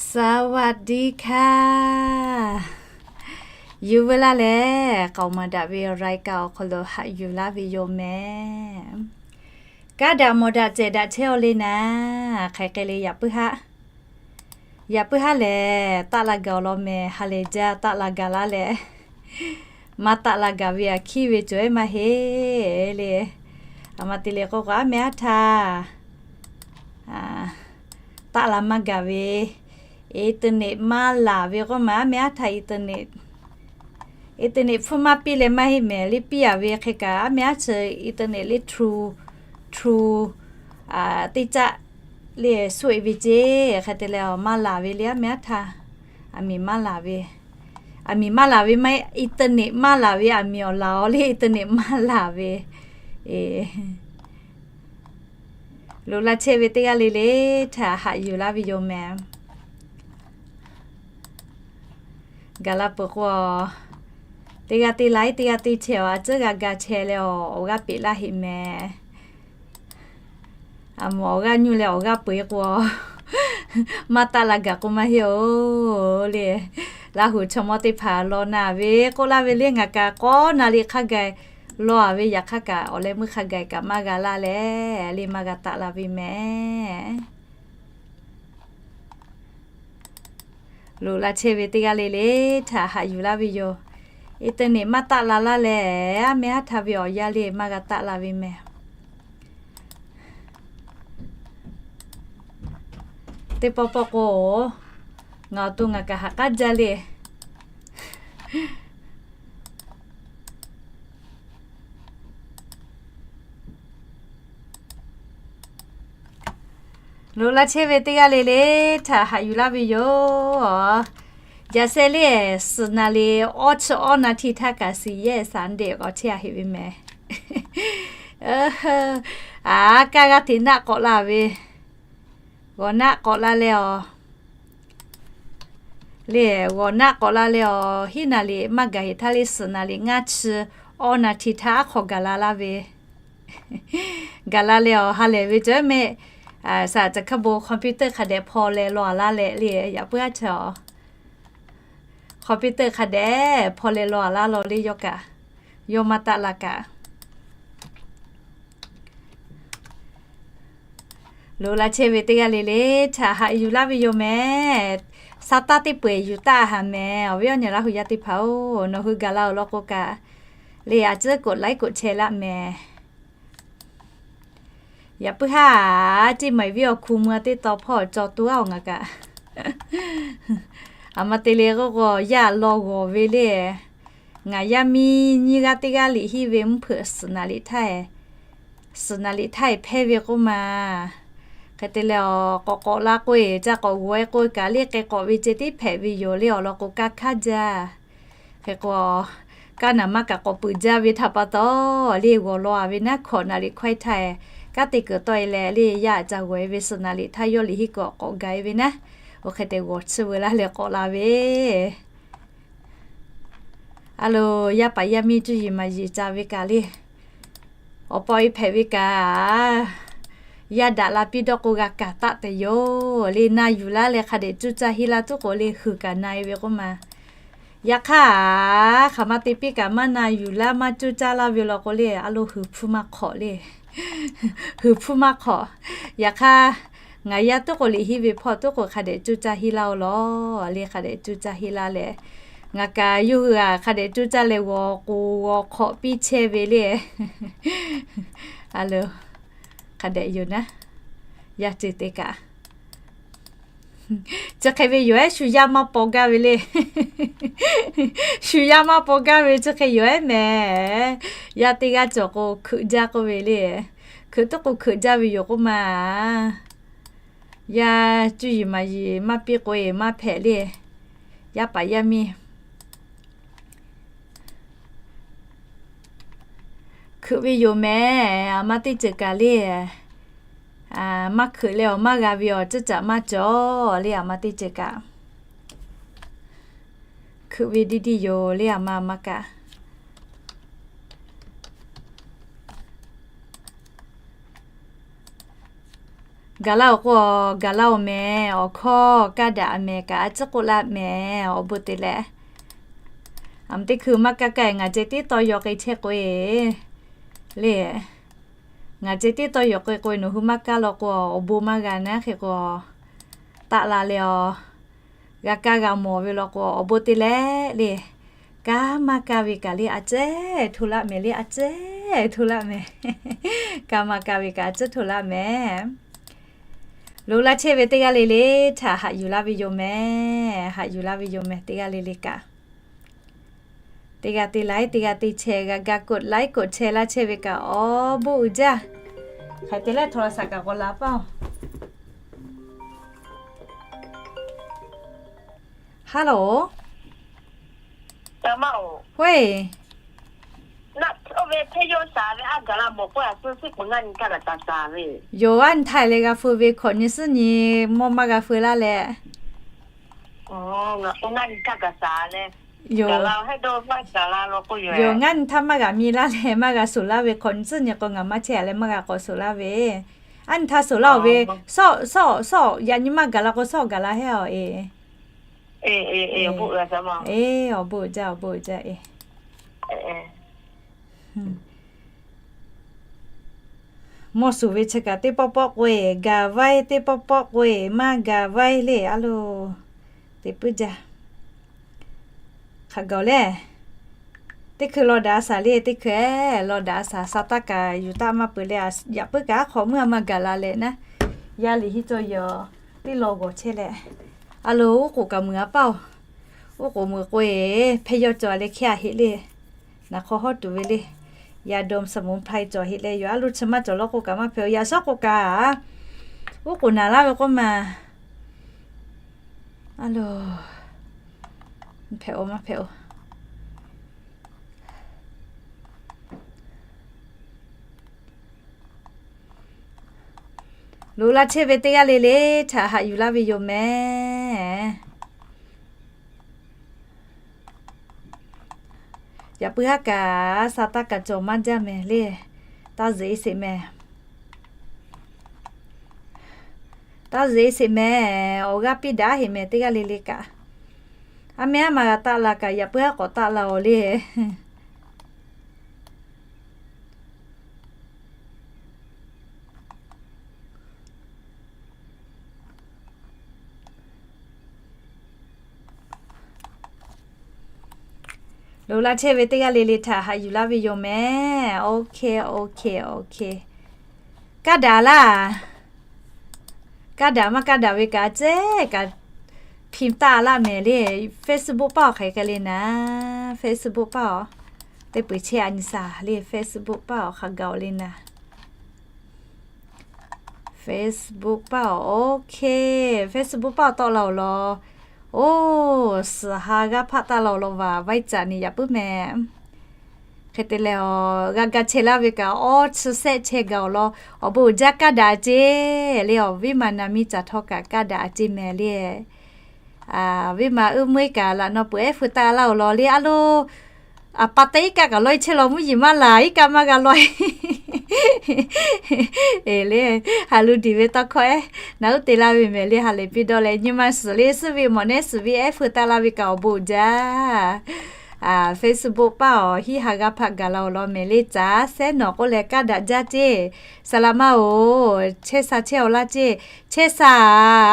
สวัสดีค่ะ Yuˬ veu laˇ lehˬ, k'aoˍ maˍ daꞈ ve รายการ awˬ hk'aw lo haꞈ yuˬ laˇ ve yoˬ mehˍ. Kaˇ daꞈ mawˬ daꞈ cehˬ daꞈ chehˇ-aw le naˍ, hk'aˬ hk'e le yaꞈ puiˉ haˉ. Yaꞈ puiˉ haˉ lehˬ, taˆ la gaˬ-aˬ law mehˍ, ha lehˬ jaˇ taˆ la gaˬ laˇ leh, maˇ taˆ la gaˬ ve aꞈ hkiˉ ve cawˬ-eˬ maˇ heˆ le. Aˬ ma te le k'oˆ k'o, aˉ meh aˉ htaˇ taˆ la maˇ gaˬ ve, internet maˇ laˬ ve k'oˆ ma, aˉ meh aˉ htaˇ internet, internet hpfuhˇ maˇ piˇ leh maˇ heˆ mehˍ, le piˇ-a ve hk'e kaꞈ, aˉ meh aˉ chi internet le htu htu teˇ caˆ le suˆ-e ve ceˇ. Hk'e te leh, aˬ maˇ laˬ ve le, aˉ meh aˉ htaˇ aˬ miˍ maˇ laˬ ve, aˬ miˍ maˇ laˬ ve maˇ heˆ, internet maˇ laˬ ve, aˬ miˍ awˬ laˬ-aw le, internet maˇ laˬ ve. Loꞈ la chehˇ ve teˇ g'aˇ le le htaꞈ haꞈ yuˬ laˇ ve yoˬ mehˍ. Gaˬ la peuˬ k'o, teˇ g'aˇ teˇ laiˉ, teˇ g'aˇ teˇ chehˇ-aˬ, a tcuhˉ g'a ga chehˇ leh, awˬ g'aˇ peꞈ laˇ heꞈ mehˍ. Aˬ mawˬ awˬ g'aˇ nyuˇ leh awˬ g'aˇ peu-eˬ k'o, maˇ taˆ la gaˬ k'o maˇ heˆ-oˬ le. Laˇ huˍ chaw mawˇ teˇ hpaˍ law na ve k'oˆ laˇ ve le, ngaˬ kaꞈ k'awˇ na le hk'a gaˬ law-a ve, yaꞈ hk'aˇ kaꞈ awˬ leh meuˇ hk'a gaˬ kaꞈ maˇ g'a laˇ leh, le maˇ g'a taˆ la ve mehˍ. Loꞈ la chehˇ ve teˇ g'aˇ le le htaꞈ haꞈ yuˬ laˇ ve yoˬ. Internet maˇ taˆ la laˇ leh, aˉ meh aˉ htaˇ ve awˬ yanˇ le maˇ g'a taˆ la ve mehˍ. Teˇ pawˆ pawˆ k'o, ngaˬ awˬ to ngaˬ kaꞈ haꞈ k'aˉ jaˇ le. Loꞈ la chehˇ ve teˇ g'aˇ le le htaꞈ haꞈ yuˬ laˇ ve yoˬ. Yaꞈ sheh le, suhˍ naˍ riˍ awˇ chi awˇ naˍ htiˇ htaˇ kaꞈ suhˍ yehˇ saˍ deꞈ k'awꞈ chehˇ-a heꞈ ve mehˍ. Aˬ, kaˇ g'aˇ hteꞈ naˆ k'awꞈ la ve, g'awˬ naˆ k'awꞈ la leh aˬ, le g'awˬ naˆ k'awꞈ la leh aˬ, hiˉ naˍ riˍ maˇ gaˬ heꞈ htaˇ le, suhˍ naˍ riˍ ngaˇ chi awˇ naˍ htiˇ htaˇ aˉ hk'aw gaˬ la laˇ ve, gaˬ la leh aˬ, ha lehˬ ve cawˬ mehˍ. Saˍ caˬ hkaˇ bon computer hk'a dehꞈ hpaw leh law-a laˇ leh le, yaꞈ puiˉ aˉ chaw computer hk'a dehꞈ hpaw leh law-a laˇ law le, yawˇ kaꞈ, yawˇ maˇ taˆ la kaꞈ. Loꞈ la chehˇ ve teˇ g'aˇ le le htaꞈ haꞈ yuˬ laˇ ve yoˬ mehˍ. Sa taˇ teˇ peu-eˬ yuˬ taˆ haˍ mehˍ. Awˬ viˉ awˬ nyi Laˇ huˍ yaˇ teˇ hpaˍ-oˬ, nawˬ hui gaˬ la-oˬ law k'o kaꞈ, le a ciˉ koꞈ laiˉ koꞈ chehˇ laˆ mehˍ. Yaꞈ puiˉ haˉ, Ceˇ maiˍ viˉ awˬ hku mui-a teˇ taw hpawˇ cawˬ tuˬ-aˬ ngaˬ kaꞈ. Aˬ ma te le k'oˆ k'o, yaˇ law g'awˬ ve le. Ngaˬ yaˇ miˇ nyiˇ g'aˇ teˇ g'aˇ liꞈ henˇ ve mvuhˇ hpeuꞈ suhˍ naˍ riˍ htaˇ, suhˍ naˍ riˍ htaˇ hpehˇ ve k'oˆ ma. Hk'e te leh, k'awꞈ k'awꞈ la k'oˆ-e, ca k'awꞈ g'awˬ-e k'oˆ-e kaꞈ le, k'ai k'awꞈ ve ceh tiˉ hpehꞈ ve yoˬ le, awˬ lawn k'o kaˇ hkaˇ jaˇ. Hk'e k'o, kaˇ naˍ maˇ kaꞈ k'awꞈ peuˬ jaˇ ve htaꞈ pa taw, le g'awˬ law-a ve naˉ, hkawꞈ naˍ riˍ hkawehˇ htaˇ, kanˉ te kuiˬ tawˆ-e leh le, yaˇ ca g'awˬ-e ve suhˍ naˍ riˍ htaˇ yawˇ liꞈ henˇ k'awꞈ k'awꞈ gaˬ-e ve naˉ, oˇ hk'e te g'awˬ chiˇ veu laˇ leh k'awꞈ la ve. A loˬ, yaˇ paˍ yaˇ miˇ cuˇ yiˍ maˍ yiˍ ca ve kaꞈ le, awˬ pa awˬ e hpehꞈ ve kaꞈ, yaˇ daꞈ la piˇ dawˇ k'o g'a kaˍ taˆ tehꞈ yoˬ le. Na yuˬ laˇ leh hk'a dehꞈ cuˇ caˇ henˇ laˇ tuˉ k'o le, huiˍ kaꞈ na-e ve k'oˆ ma. Yaꞈ hk'aˇ, hk'aˬ ma te piˇ kaꞈ maˇ na yuˬ laˇ maˇ cuˇ caˇ laˇ ve law k'o le, a loˬ, huiˍ hpfuhˇ maˇ hk'awꞈ le. Huiˍ hpfuhˇ maˇ hk'awꞈ. Yaꞈ hk'aˇ, ngaˬ yaˇ tuˉ k'o liꞈ henˇ ve hpawˇ tuˉ k'o hk'a dehꞈ cuˇ caˇ henˇ laˇ-oˬ law le, hk'a dehꞈ cuˇ caˇ henˇ laˇ leh, ngaˬ kaꞈ yawˇ hui-a hk'a dehꞈ cuˇ caˇ leh g'awˬ k'oˍ g'awˬ hk'awꞈ piˇ chehˇ ve le. A loˬ, hk'a dehꞈ yoˬ naˉ, yaˇ ceuˬ te kaꞈ. Chi hk'e ve yoˬ ehˉ, shu yaˇ maˇ paw gaˇ ve le. Shu yaˇ maˇ paw gaˇ ve chi hk'e yoˬ ehˉ mehˍ. Yaˇ teˇ g'aˇ cawˬ k'o hkeuꞈ jaˇ k'oˆ ve le. Hkeuꞈ tuˉ k'o hkeuꞈ jaˇ ve yoˬ k'oˆ ma. Yaˇ cuˇ yiˍ maˍ yiˍ maˇ piˇ k'o-e maˇ hpehꞈ le. Yaˇ paˍ yaˇ miˇ hkeuꞈ ve yoˬ mehˍ. Aˬ ma teˇ ceuˬ kaꞈ le, maˇ hkeuꞈ leh awˬ maˇ g'a ve awˬ ceuˬ caꞈ maˇ cawˬ le. Aˬ ma teˇ ceuˬ kaꞈ hkeuꞈ ve diˇ diˇ yoˬ le. Aˬ ma aˬ ma kaꞈ Gaˬ laˇ-oˬ k'o, gaˬ laˇ-oˬ mehˍ. Awˬ hkawˇ kaˇ daꞈ mehˍ kaꞈ a ciˉ k'oˆ laˇ mehˍ. Awˬ bon te leh, a, teˇ hkui maˇ kaˇ kaˇ ngaˬ ceh tiˉ tawˇ yaw k'ai chehˇ k'o-e le. Ngaˬ ceh tiˉ tawˇ yaw k'ai k'o-e, nawˬ hui maˇ kaˇ law k'o, awˬ bon maˇ g'a naˉ hk'e k'o, taˆ la leh-aˬ, g'a kaˇ g'a mawˬ ve law k'o, awˬ bon te leh le. Kaˇ maˇ kaˇ ve kaꞈ le a ciˉ hto laˇ mehˍ le, a ciˉ hto laˇ mehˍ. Kaˇ maˇ kaˇ ve kaꞈ a ciˉ hto laˇ mehˍ. Loꞈ laˇ chehˇ ve teˇ g'aˇ le le htaꞈ haꞈ yuˬ laˇ ve yoˬ mehˍ. Haꞈ yuˬ laˇ ve yoˬ mehˍ, teˇ g'aˇ le le kaꞈ. Teˇ g'aˇ te laiˉ, teˇ g'aˇ te chehˇ, g'a ga กดไลค์ กดแชร์ laˇ chehˇ ve kaꞈ awˬ bon uiˍ jaˇ. Hk'aˬ hk'e te leh โทรศัพท์ kaꞈ k'awꞈ la paˇ-oˬ. Hello. Hawˉ-e. Yoˬ, aˉ nyi htaˇ leh g'a feu ve hkawꞈ nyi suhˉ nyi mawˇ maˇ g'a feu laˇ leh. Yoˬ, ngaˇ nyi htaˇ maˇ g'a mi laˇ leh maˇ g'a suˍ laˇ ve hkawꞈ nyi suhˉ nyi k'o, ngaˬ maˇ chehˇ-a leh maˇ g'a k'awꞈ suˍ laˇ ve. Aˉ nyi htaˇ suˍ laˇ-oˬ ve, sawˆ sawˆ sawˆ yaꞈ nyi maˇ gaˬ la k'o, sawˆ gaˬ la hehˉ-aˬ e. Eˬ, awˬ bon uiˍ jaˇ, awˬ bon uiˍ jaˇ e. Mawˇ suˍ ve chi kaꞈ teˇ pawˆ pawˆ k'oˆ-e, gaˬ vaiˇ, teˇ pawˆ pawˆ k'oˆ-e, maˇ gaˬ vaiˇ le a loˬ. Te puiˉ jaˇ. Hk'aˬ gaˬ-oˬ le. Teˇ hkui law daꞈ a shaˍ le, teˇ hkui law daꞈ a shaˍ, sa taˇ kaꞈ yuˬ taˇ maˇ peuˬ le. Yaꞈ puiˉ kaꞈ aˉ hk'awꞈ meuˇ a maˇ gaˬ la leh naˉ, yaˇ liꞈ hiˉ cawˇ yehˬ teˇ law g'awˬ chehˇ leh, a loˬ, oˉ k'oˍ kaꞈ muiˬ a paˇ-oˬ. Oˉ k'oˍ muiˬ k'oˆ-e, hpehˇ yawˇ cawˬ leh hkehˇ a heˆ le. Naˬ hk'aw hawˉ tuˬ ve le. Yaꞈ dawˇ สมุนไพร cawˬ heˆ leh yoˬ. A loˬ, chi maˇ cawˬ law k'o kaꞈ maˇ hpehꞈ-oˬ. Yaꞈ shawˉ k'o kaꞈ, oˉ k'oˍ naˬ laˇ ve k'oˆ ma. A loˬ, hpehꞈ-oˬ, maˇ hpehꞈ-oˬ. Loꞈ laˇ chehˇ ve teˇ g'aˇ le le htaꞈ haꞈ yuˬ laˇ ve yoˬ mehˍ. Yaꞈ puiˉ haˉ kaꞈ sa taˇ kaꞈ cawˬ maˇ jaˇ mehˍ le. Taˇ zuhꞈ e sheˍ mehˍ. Taˇ zuhꞈ e sheˍ mehˍ. Awˬ g'aˇ piˇ daꞈ heˆ mehˍ, teˇ g'aˇ le le kaꞈ. A mehˉ aˉ ma g'a taˆ la kaꞈ, yaꞈ puiˉ haˉ k'awꞈ taˆ la-oˬ le. Loꞈ laˇ chehˇ ve teˇ g'aˇ le le htaꞈ haꞈ yuˬ laˇ ve yoˬ mehˍ. Okay, okay, okay. Kaˇ daꞈ laˇ. Kaˇ daꞈ maˇ kaˇ daꞈ ve kaꞈ a cehˉ kaꞈ, พิมพ์ taˆ laˇ mehˍ le. Facebook paˇ awˬ hk'aˬ hk'e le naˉ, Facebook paˇ awˬ, teˇ peuˬ chehˇ a nyi shaˍ le. Facebook paˇ awˬ hk'aˬ gaˬ-oˬ le naˉ. Facebook paˇ awˬ, okay, Facebook paˇ awˬ tawˆ la-oˬ law. Oˇ, suhˍ ha g'aˇ hpaˆ taˆ la-oˬ law vaˬ, vaiˇ caꞈ ni yaꞈ puiˉ mehˍ. Hk'e te leh, g'a ga chehˇ laˇ ve kaꞈ awˇ chi sehˆ chehˇ gaˬ-oˬ law. Awˬ bon uiˍ jaˇ, kaˇ daꞈ ceˇ le. Awˬ viˉ ma na miˇ caˬ htawˇ kaꞈ kaˇ daꞈ ceˇ mehˍ le. Viˉ ma uiˉ meuˇ kaꞈ laꞈ naw peuˬ ehˉ feu taˆ laˇ-oˬ law le a loˬ. A pa taw iˉ kaˆ kaꞈ lawˇ chehˇ law, mvuhˇ yeˬ maˇ laˬ, iˉ kaˆ maˇ g'a lawˇ. Eˬ le, ha lu diˬ ve tawˇ hkawˇ ehˉ, naˬ uˉ te laˇ ve mehˍ le. Ha lehˬ piˇ dawˇ leh nyi ma suhˍ le, suhˉ ve mawˬ nehˉ suhˍ ve ehˉ feu taˆ laˇ ve kaꞈ awˬ bon uiˍ jaˇ. Facebook paˇ awˬ hiˉ ha g'aˇ hpaˆ gaˬ la-oˬ law mehˍ le. Caˍ sehˉ nawˬ k'oˆ leh kaˇ daꞈ jaˇ ceˇ. Saˍ laꞈ ma-oˬ, chehˇ sha chehˇ-aw laˇ ceˇ. Chehˇ sha,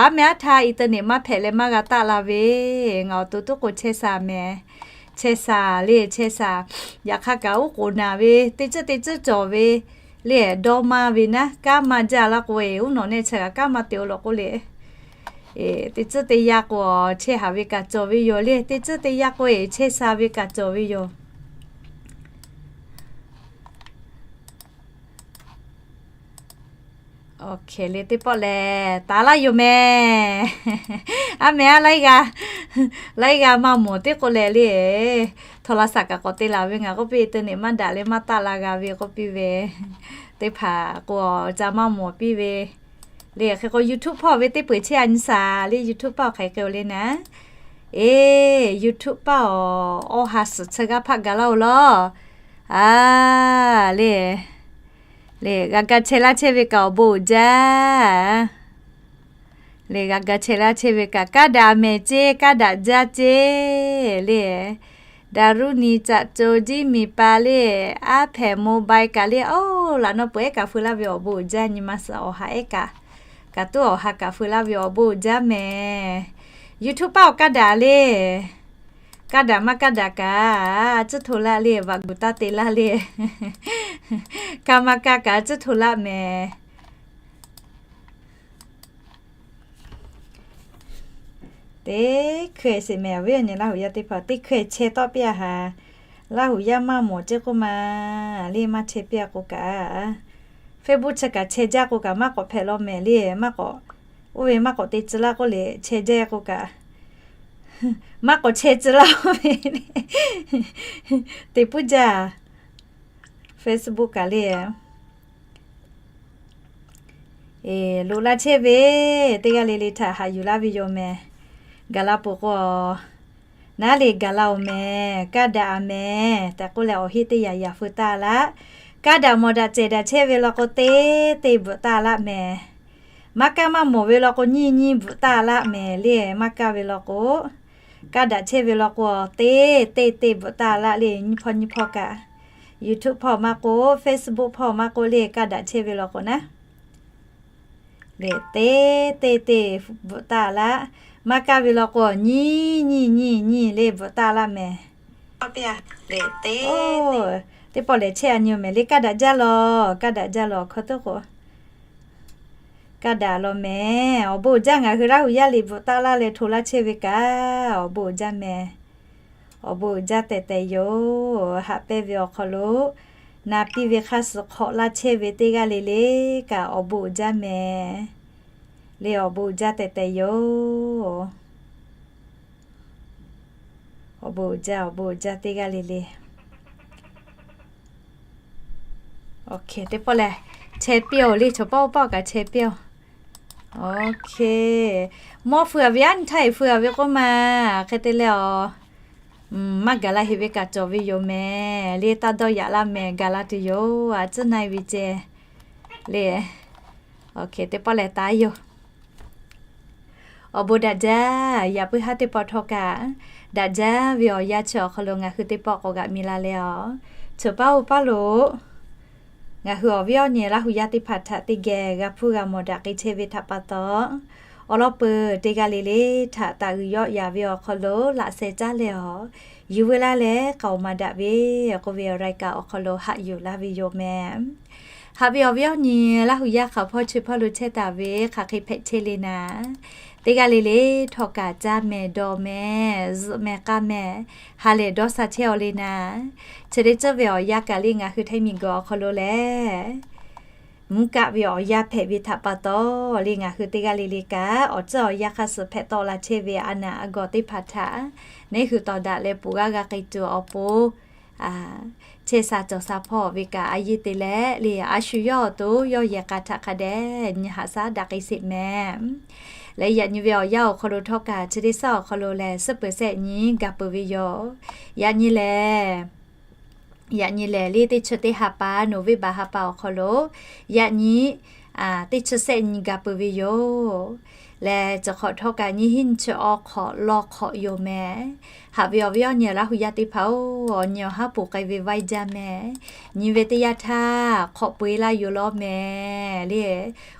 aˉ mehˉ aˉ htaˇ internet maˇ hpehꞈ leh maˇ g'a taˆ la ve. Ngaˬ awˬ to tuˉ k'o chehˇ sha mehˍ. Chehˇ sha le, chehˇ sha. Yaꞈ hk'aˇ kaꞈ oˉ k'oˍ naˬ ve, teˇ ceuˇ teˇ ceuˇ cawˬ ve le. Dawˇ maˇ ve naˉ, kanˉ maˇ jaˇ laˇ k'o, uˉ nawˬ nehˆ chi kaꞈ kanˉ maˇ te-o law k'oˆ le. Teˇ ceuˇ teˇ yanˇ k'o, chehˇ haˍ ve kaꞈ cawˬ ve yoˬ le. Teˇ ceuˇ teˇ yanˇ k'o, chehˇ sha ve kaꞈ cawˬ ve yoˬ. Awˬ hkeh le teˇ pawˆ lehˬ, taˍ laˇ yoˬ mehˍ. Aˉ mehˉ aˉ laiˉ g'aˇ, laiˉ g'aˇ maˇ mawˬ teˇ k'oˆ leh le. โทรศัพท์ kaꞈ k'awꞈ te laˬ ve, ngaˬ k'oˆ piˇ internet maˇ daꞈ leh maˇ taˆ la g'a ve k'oˆ piˇ ve. Teˇ hpaˍ k'o, ca maˇ mawˬ piˇ ve. Le hk'e k'o YouTube hpawˇ ve teˇ peuˬ chehˇ a nyi shaˍ le. YouTube paˇ awˬ hk'aˬ hk'e-o le naˉ. Eˬ, YouTube paˇ awˬ, awˇ ha suhˍ chi g'aˇ hpaˆ gaˬ laˇ-oˬ law. A, le, le g'a ga chehˇ laˇ chehˇ ve kaꞈ awˬ bon uiˍ jaˇ. Le g'a ga chehˇ laˇ chehˇ ve kaꞈ, kaˇ daꞈ mehˍ ceˇ, kaˇ daꞈ jaˇ ceˇ le. Daˍruˇ niˍ caꞈ co jiˇ miˬ pa le, aˉ hpehꞈ mobile kaꞈ le, oˇ laꞈ nawˉ peuˬ ehˉ kaꞈ feu laˇ ve awˬ bon uiˍ jaˇ nyi ma suhˍ awˬ ha ehˉ kaꞈ, kaꞈ tuˉ awˬ ha kaꞈ feu laˇ ve awˬ bon uiˍ jaˇ mehˍ. YouTube paˆ awˬ kaˇ daꞈ le. Kaˇ daꞈ maˇ kaˇ daꞈ kaꞈ, a tcuhˇ hto laˆ le, vaꞈ guˬ taˇ te laˇ le. Kaˇ maˇ kaˇ kaꞈ a tcuhˇ hto laˆ mehˍ. Teˇ hkui sheˍ mehˍ, awˬ viˉ awˬ nyi Laˇ huˍ yaˇ teˇ hpaˍ teˇ hkui chehˇ tawˆ piˇ a haˍ. Laˇ huˍ yaˇ maˇ mawˬ ceˇ k'oˆ ma le, maˇ chehˇ piˇ a k'o kaꞈ, Facebook chi kaꞈ chehˇ jaˇ k'o kaꞈ maˇ k'awꞈ hpehꞈ law mehˍ le. Maˇ k'awꞈ, oˇ ve maˇ k'awꞈ te tcuh laˇ k'oˆ le, chehˇ jaˇ k'o kaꞈ, maˇ k'awꞈ chehˇ tcuh laˇ oˇ ve le. Te puiˉ jaˇ. Facebook kaꞈ le, loꞈ la chehˇ ve teˇ g'aˇ le le htaꞈ haꞈ yuˬ laˇ ve yoˬ mehˍ. Gaˬ la peuˬ k'o, naˉ le gaˬ la oˬ mehˍ, kaˇ daꞈ a mehˍ tehꞈ k'oˆ leh awˬ heˆ teˇ yanˇ yanˇ feu taˇ laˇ. Kaˇ daꞈ mawˬ daꞈ cehˬ daꞈ chehˇ ve law k'o, teˇ te bvuhꞈ taˇ laˇ mehˍ. Maˇ kaˇ maˇ mawˬ ve law k'o, nyiˇ nyiˇ bvuhꞈ taˇ laˇ mehˍ le. Maˇ kaˇ ve law k'o, kaˇ daꞈ chehˇ ve law k'o, teˇ te te bvuhꞈ taˇ laˇ le. Nyiˇ hpawˇ nyiˇ hpawˇ kaꞈ, YouTube hpawˇ maˇ k'oˆ, Facebook hpawˇ maˇ k'oˆ le, kaˇ daꞈ chehˇ ve law k'o naˉ le, teˇ te te bvuhꞈ taˇ laˇ. Maˇ kaˇ ve law k'o, nyiˇ nyiˇ nyiˇ nyiˇ le bvuhꞈ taˇ laˇ mehˍ. Teˇ pawˆ lehˬ chehˇ a nyi mehˍ le, kaˇ daꞈ jaˇ law, kaˇ daꞈ jaˇ law hkawˇ tuˉ k'o, kaˇ daꞈ law mehˍ. Awˬ bon uiˍ jaˇ, ngaˬ hui Laˇ huˍ yaˇ liꞈ bvuhꞈ taˇ laˇ leh hto laˇ chehˇ ve kaꞈ awˬ bon uiˍ jaˇ mehˍ. Awˬ bon uiˍ jaˇ tehˬ tehˬ yoˬ. Haꞈ pehnˇ ve awˬ hk'aw lo na piˇ ve hk'aˇ suh hk'awꞈ laˇ chehˇ ve teˇ g'aˇ le le kaꞈ awˬ bon uiˍ jaˇ mehˍ le. Awˬ bon uiˍ jaˇ tehˬ tehˬ yoˬ. Awˬ bon uiˍ jaˇ, awˬ bon uiˍ jaˇ teˇ g'aˇ le le. Teˇ pawˆ lehˬ chehˇ piˇ oˬ le, chaw paˆ oˇ paˆ kaꞈ chehˇ piˇ oˬ. Mawˇ feu a ve aˉ nyi htaˇ e feu a ve k'oˆ ma, hk'e te leh a, maˇ gaˬ la heꞈ ve kaꞈ cawˬ ve yoˬ mehˍ le. Taˇ dawˇ yaꞈ laˇ mehˍ, gaˬ la tuˬ yoˬ. A tcuhˉ na e ve ceh le. Teˇ pawˆ lehˬ taˍ yoˬ. Awˬ bon daꞈ jaˇ. Yaꞈ puiˉ haˉ teˇ pawˆ htawˇ kaꞈ, daꞈ jaˇ ve awˬ yanˇ chi awˬ hk'aw lo ngaˬ hui teˇ pawˆ k'awꞈ g'aꞈ mi la leh a, chaw paˆ oˇ paˆ lo ngaˬ hui awˬ viˉ awˬ nyi Laˇ huˍ yaˇ teˇ hpaˍ htaꞈ teˇ geh g'a hpuˇ g'a mawˬ daꞈ k'ai chehˇ ve htaꞈ pa taw, awˬ lawn peuˬ teˇ g'aˇ le le htaꞈ taˍ g'uiˬ yawˆ yaˍ ve awˬ hk'aw lo laꞈ sheh caˉ leh a, yuˬ veu laˇ leh k'aoˍ maˍ daꞈ ve k'oˆ ve รายการ awˬ hk'aw lo haꞈ yuˬ laˇ ve yoˬ mehˍ. Haꞈ ve awˬ viˉ awˬ nyi Laˇ huˍ yaˇ hk'aˬ hpawˇ chi hpawˇ lo chehˇ taˍ ve hk'aˬ hk'e hpehꞈ chehˇ le naˍ, teˇ g'aˇ le le htawˇ kaꞈ caˇ mehˍ dawˬ mehˍ zuhꞈ mehˍ k'aˇ mehˍ, ha lehˬ dawˇ sha chehˇ aw le naˍ, chi teˇ ceuˬ ve awˬ yanˇ kaꞈ le ngaˬ hui htaiˇ miˬ guiˬ awˬ hk'aw lo lehˬ mvuhˇ kaˆ ve awˬ yanˇ hpehꞈ ve htaꞈ pa taw le ngaˬ hui teˇ g'aˇ le le kaꞈ awˬ ceuˬ awˬ yanˇ hk'aˇ suh hpehꞈ tawˆ la chehˇ ve a naˍ a gawˬ teˇ hpaˍ htaꞈ neˇ hui tawˍ daꞈ leh puˬ g'aˇ g'a k'ai tuˬ awˬ pon chehˇ sha cawˬ sha hpawˇ ve kaꞈ a yeˇ te leh le a shu yawˇ awˬ to yawˇ yehˬ k'a htaꞈ hk'a dehꞈ nyi haꞈ shaˉ daꞈ k'ai sheˍ mehˍ. Leh yaꞈ nyi ve awˬ yanˇ awˬ hk'aw lo htawˇ kaꞈ chi teˇ shaˉ awˬ hk'aw lo lehˬ suhˉ peuˬ shehˆ nyi gaˬ peuˬ ve yoˬ. Yaꞈ nyi lehˬ, yaꞈ nyi lehˬ le teˇ chi teˇ ha pa November ha pa awˬ hk'aw lo yaꞈ nyi teˇ chi shehˆ nyi gaˬ peuˬ ve yoˬ. Leh cawˬ hk'awꞈ htawˇ kaꞈ nyiˇ hinˉ nyiˇ chi awˇ hk'awꞈ law hk'awꞈ yoˬ mehˍ. Haꞈ ve awˬ viˉ awˬ nyi Laˇ huˍ yaˇ teˇ hpaˍ-oˬ, awˬ nyi awˬ haˉ poˬ k'ai ve vaiˇ jaˇ mehˍ. Nyi ve teˇ yanˇ htaˇ hk'awꞈ peu-e laˇ yoˬ law mehˍ le.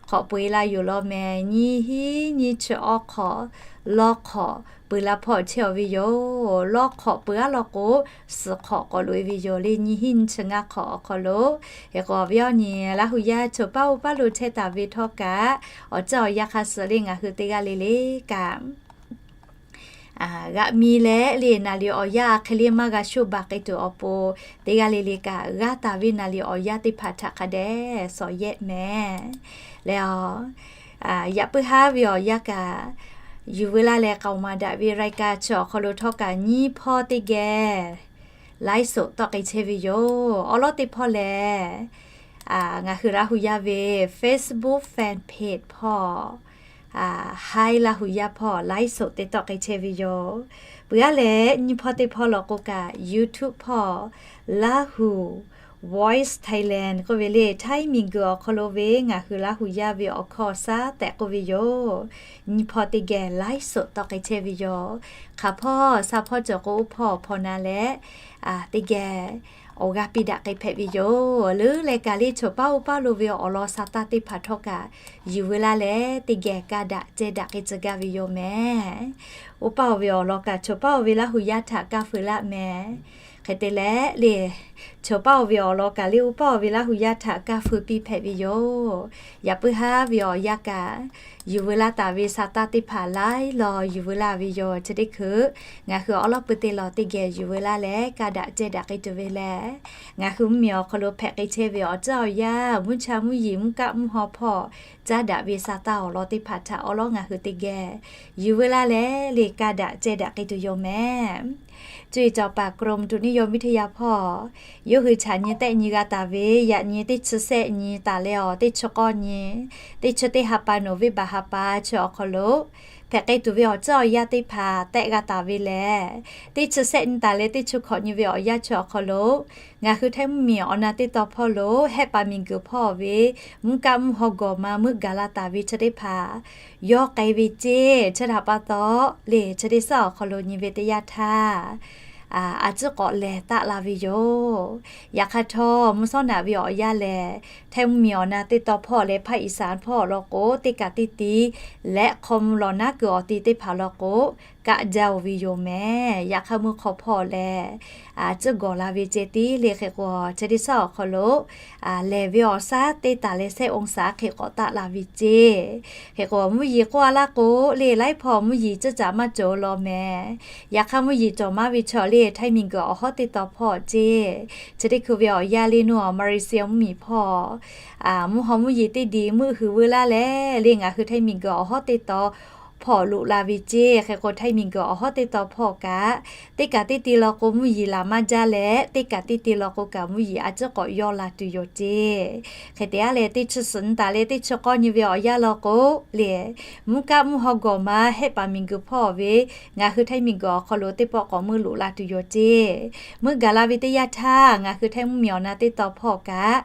Hk'awꞈ peu-e laˇ yoˬ law mehˍ. Nyiˇ hinˉ nyiˇ chi awˇ hk'awꞈ law hk'awꞈ peu-e la hpawˇ chehˇ aw ve yoˬ. Law hk'awꞈ peu-aˉ law k'o, suhˍ hk'awꞈ k'awꞈ loꞈ-e ve yoˬ le. Nyiˇ hinˉ nyiˇ chi ngaˇ hk'awꞈ awˬ hk'aw lo, hk'e k'o awˬ viˉ awˬ nyi Laˇ huˍ yaˇ chaw paˆ oˇ paˆ lo chehˇ taˍ ve htawˇ kaꞈ, awˬ ceuˬ awˬ yanˇ hk'aˇ suh le ngaˬ hui teˇ g'aˇ le le kaꞈ g'aꞈ mi leh le naˍ liꞈ awˬ yanˇ hk'e le maˇ g'a shoˆ baˬ k'ai tuˬ awˬ pon, teˇ g'aˇ le le kaꞈ g'aˇ taˍ ve naˍ liꞈ awˬ yanˇ teˇ hpaˍ htaꞈ hk'a dehꞈ shawˍ yehˆ mehˍ. Leh a, yaꞈ puiˉ haˉ ve awˬ yanˇ kaꞈ yuˬ veu laˇ leh k'aoˍ maˍ daꞈ ve รายการ chi awˬ hk'aw lo htawˇ kaꞈ nyiˇ hpawˇ teˇ geh ไลฟ์สด tawˆ k'ai chehˇ ve yoˬ. Awˉ lawˉ teˇ hpawˇ lehˬ, ngaˬ hui Laˇ huˍ yaˇ ve Facebook fan page hpawˇ, Hi Laˇ huˍ yaˇ hpawˇ ไลฟ์สด te tawˆ k'ai chehˇ ve yoˬ. Peuˬ aˉ leh nyiˇ hpawˇ teˇ hpawˇ law k'o kaꞈ YouTube hpawˇ Laˇ huˍ Voice Thailand k'oˆ ve le, Htaiˇ miˬguiˬ awˬ hk'aw lo ve ngaˬ hui Laˇ hu yaˇ ve awˬ hkawˇ awˬ shaˉ tehꞈ k'oˆ ve yoˬ. Nyi hpawˇ teˇ geh ไลฟ์สด tawˆ k'ai chehˇ ve yoˬ. Hk'aˬ hpawˇ sha hpawˇ cawˬ k'o, oˇ hpawˇ awˬ hpawˇ na leh teˇ geh awˬ g'aˇ piˇ daꞈ k'ai hpehꞈ ve yoˬ. Leuˉ leh kaꞈ le, choˬ paˇ oˇ paˇ lo ve awˬ lawn sa taˇ teˇ hpaˍ htawˇ kaꞈ yuˬ veu laˇ leh, teˇ geh kaˇ daꞈ ceh daꞈ k'ai tcuh gaˇ ve yoˬ mehˍ. Oˇ paˇ oˬ ve awˬ lawn kaꞈ choˬ paˇ oˬ ve Laˇ hu yaˇ htaꞈ kaˇ feu laˇ mehˍ. Hk'e te leh le, choˬ paˇ oˬ ve awˬ lawn kaꞈ le, oˇ paˇ oˬ ve Laˇ hu yaˇ htaꞈ kaˇ feu piˇ hpehꞈ ve yoˬ. Yaꞈ puiˉ haˉ ve awˬ yanˇ kaꞈ, yuˬ veu laˇ taˍ ve sa taˇ teˇ hpaˍ laiˉ law yuˬ veu laˇ ve yoˬ. Chi teˇ hkui ngaˬ hui awˉ lawˉ pui teˇ lawˬ teˇ geh yuˬ veu laˇ leh, kaˇ daꞈ ceh daꞈ k'ai tuˬ ve lehˬ, ngaˬ hui mvuhˇmiˬ awˬ hk'aw lo hpehꞈ k'ai chehˇ ve awˬ tcuhˉ awˬ yanˇ, mvuhˇ cha mvuhˇ yeˬ, mvuhˇ kaˆ mvuhˇ haw hpawˇ caˉ daꞈ ve sa taˇ awˬ lawn teˇ hpaˍ htaꞈ awˉ lawˉ ngaˬ hui teˇ geh yuˬ veu laˇ leh, le kaˇ daꞈ ceh daꞈ k'ai tuˬ yoˬ mehˍ. Cuˇ yiˍ cawˬ paˍ กรมอุตุนิยมวิทยา hpawˇ, yawˇ hui chaꞈ nyi tehˆ nyi g'a taˍ ve, yaꞈ nyi teˇ chi sehˆ nyi taˍ leh awˬ teˇ chi k'awˇ nyi, teˇ chi teˇ ha pa, November ha pa chi awˬ hk'aw lo hpehꞈ k'ai tuˬ ve awˬ tcuhˉ awˬ yanˇ teˇ hpaˍ tehˆ g'a taˍ ve lehˬ, teˇ chi sehˆ nyi taˍ leh teˇ chi hkawꞈ nyi ve awˬ yanˇ chi awˬ hk'aw lo ngaˬ hui Htaiˇ mvuhˇmiˬ awˬ na teˇ tawn hpawˇ lo Hehˆ paˍ miˬguiˬ hpawˇ ve mvuhˇ kaˆ mvuhˇ haw gawˬ ma meuˆ gaˬ la taˍ ve chi teˇ hpaˍ yawˇ k'ai ve ceˇ. Chi htaꞈ pa taw le, chi teˇ suhˉ awˬ hk'aw lo nyi ve teˇ yanˇ htaˇ, a ciˉ k'awꞈ lehˬ taˆ la ve yoˬ. Yaꞈ hk'aˇ htawˇ, mvuhˇ shawˉ naꞈ ve awˬ yanˇ lehˬ, Htaiˇ mvuhˇmiˬ awˬ na teˇ tawn hpawˇ leh ภาคอีสาน hpawˇ awˬ lawn k'o, teˇ kaꞈ teˇ ti leh hk'aw mvuh lawˬ naˉ kuiˬ awˬ ti teˇ hpaˍ lawn k'o, kaˆ jaˇ oˬ ve yoˬ mehˍ. Yaꞈ hk'aˇ mvuhˇ hk'aw hpawˇ lehˬ, a ciˉ gawˬ la ve ceˇ tiˉ le. Hk'e k'o, chi teˇ suhˉ awˬ hk'aw lo lehˬ ve awˬ shaˉ teˇ taˍ leh sehˆ องศา hk'e k'awꞈ taˆ la ve ceˇ. Hk'e k'o, mvuhˇ yeˬ k'oˆ a laˇ k'o le, laiˉ hpawˇ mvuhˇ yeˬ ceuˇ caꞈ maˇ cawˬ law mehˍ. Yaꞈ hk'aˇ mvuhˇ yeˬ cawˬ maˇ ve chaw le, Htaiˇ miˬguiˬ awˬ hawˉ teˇ tawn hpawˇ ceˇ. Chi teˇ hkui ve awˬ yanˇ le, nuˇ awˬ Malaysia mvuhˇmiˬ hpawˇ mvuhˇ haw mvuhˇ yeˬ teˇ diˬ meuˆ hui veu laˇ leh le, ngaˬ hui Htaiˇ miˬguiˬ awˬ hawˉ teˇ tawn hpawˇ loꞈ la ve ceˇ. Hk'e k'o, Htaiˇ miˬguiˬ awˬ hawˉ teˇ tawn hpawˇ kaꞈ, teˇ kaꞈ teˇ ti law k'o mvuhˇ yeˬ laˬ maˇ jaˇ leh, teˇ kaꞈ teˇ ti law k'o kaꞈ mvuhˇ yeˬ a ciˉ k'awꞈ yawˇ la tuˬ yoˬ ceˇ. Hk'e te a leh, teˇ chi suhˍ nyi taˍ leh teˇ chi k'awˇ nyi ve awˬ yanˇ law k'o le, mvuhˇ kaˆ mvuhˇ haw gawˬ ma Hehˆ paˍ miˬguiˬ hpawˇ ve ngaˬ hui Htaiˇ miˬguiˬ awˬ hk'aw lo teˇ pawˆ k'awꞈ meuˆ loꞈ la tuˬ yoˬ ceˇ. Meuˆ gaˬ la ve teˇ yanˇ htaˇ, ngaˬ hui Htaiˇ mvuhˇmiˬ awˬ na teˇ tawn hpawˇ kaꞈ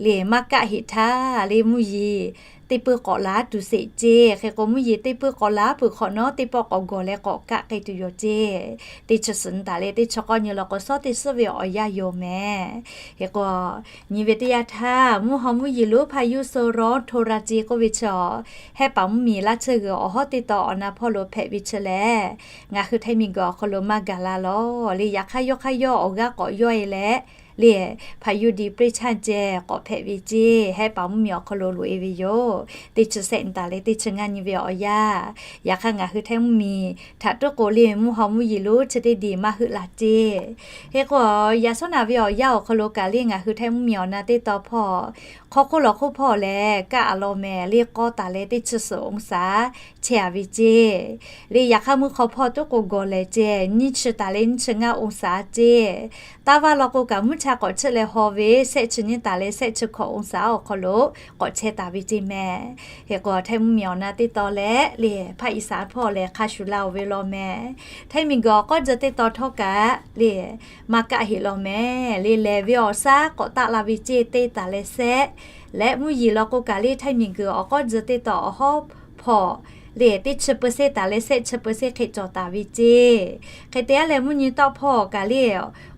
le, maˇ kaˆ heꞈ htaˇ le, mvuhˇ yeˬ teˇ peuˇ k'awꞈ la tuˬ sheˍ ceˇ. Hk'e k'o, mvuhˇ yeˬ teˇ peuˇ k'awꞈ la peuˬ hk'awꞈ nawˉ, teˇ pawˆ k'awꞈ gawˬ leh k'awꞈ kaˆ k'ai tuˬ yoˬ ceˇ. Teˇ chi suhˍ nyi taˍ leh teˇ chi k'awˇ nyi law k'o, shawˉ teˇ suhˉ ve awˬ yanˇ yoˬ mehˍ. Hk'e k'o, nyi ve teˇ yanˇ htaˇ, mvuhˇ haw mvuhˇ yeˬ lonˉ พายุโซนร้อนโทราจิ k'oˆ ve chi a, Hehˆ paˍ mvuhˇmiˬ laˇ tsuhˇ g'uiˬ awˬ hawˉ teˇ tawn awˬ na hpawˇ lo hpehꞈ ve chi lehˬ, ngaˬ hui Htaiˇ miˬguiˬ awˬ hk'aw lo maˇ gaˬ la law le. Yaꞈ hk'aˇ yawˇ hk'aˇ yawˇ awˬ g'aˇ k'awꞈ yawˇ e leh le, พายุดีเปรสชัน ceh k'awꞈ hpehꞈ ve ceˇ. Hehˆ paˍ mvuhˇmiˬ awˬ hk'aw lo loꞈ e ve yoˬ. Teˇ chi sehˆ nyi taˍ leh teˇ chi ngaˇ nyi ve awˬ yanˇ, yaꞈ hk'aˇ ngaˬ hui Htaiˇ mvuhˇmiˬ htaꞈ tuˉ k'o le, mvuhˇ haw mvuhˇ yeˬ lonˉ chi teˇ diˬ maˇ heuˆ la ceˇ. Hk'e k'o, yaꞈ shawˉ naꞈ ve awˬ yanˇ awˬ hk'aw lo kaꞈ le, ngaˬ hui Htaiˇ mvuhˇmiˬ awˬ na teˇ tawn hpawˇ hk'aw hk'oˆ lawˬ hk'oˆ hpawˇ lehˬ, kaˆ a law mehˍ le, k'awˇ taˍ leh teˇ chi suhˍ องศา chehˇ a ve ceˇ. Le yaꞈ hk'aˇ mvuhˇ hk'aw hpawˇ tuˉ k'o gawˬ lehˬ ceh, nyiˇ chi taˍ leh nyiˇ chi ngaˇ องศา ceˇ. Taˇ vaˇ law k'o kaꞈ, mvuhˇ cha k'awꞈ chiˆ leh haw ve, shehˆ chi nyiˇ taˍ leh shehˆ chi hkawꞈ องศา awˬ hk'aw lo k'awꞈ chehˇ taˍ ve ceˇ mehˍ. Hk'e k'o, Htaiˇ mvuhˇmiˬ awˬ na teˇ tawn leh le, ภาคอีสาน hpawˇ lehˬ hk'a shuˍ la oˬ ve law mehˍ. Htaiˇ miˬguiˬ awˬ k'awˇ jeh teˇ tawn htawˇ kaꞈ le, maˇ kaˆ heꞈ law mehˍ. Le lehˬ ve awˬ shaˉ k'awꞈ taˆ la ve ceˇ, teˇ taˍ leh shehˆ leh mvuhˇ yeˬ law k'o kaꞈ le, Htaiˇ miˬguiˬ awˬ k'awˇ jeh teˇ tawn awˬ hawˉ hpawˇ le, teˇ chi เปอร์เซ็นต์ taˍ leh shehˆ chi เปอร์เซ็นต์ hk'e cawˬ taˍ ve ceˇ. Hk'e te a leh, mvuhˇ nyi tawˆ hpawˇ kaꞈ le,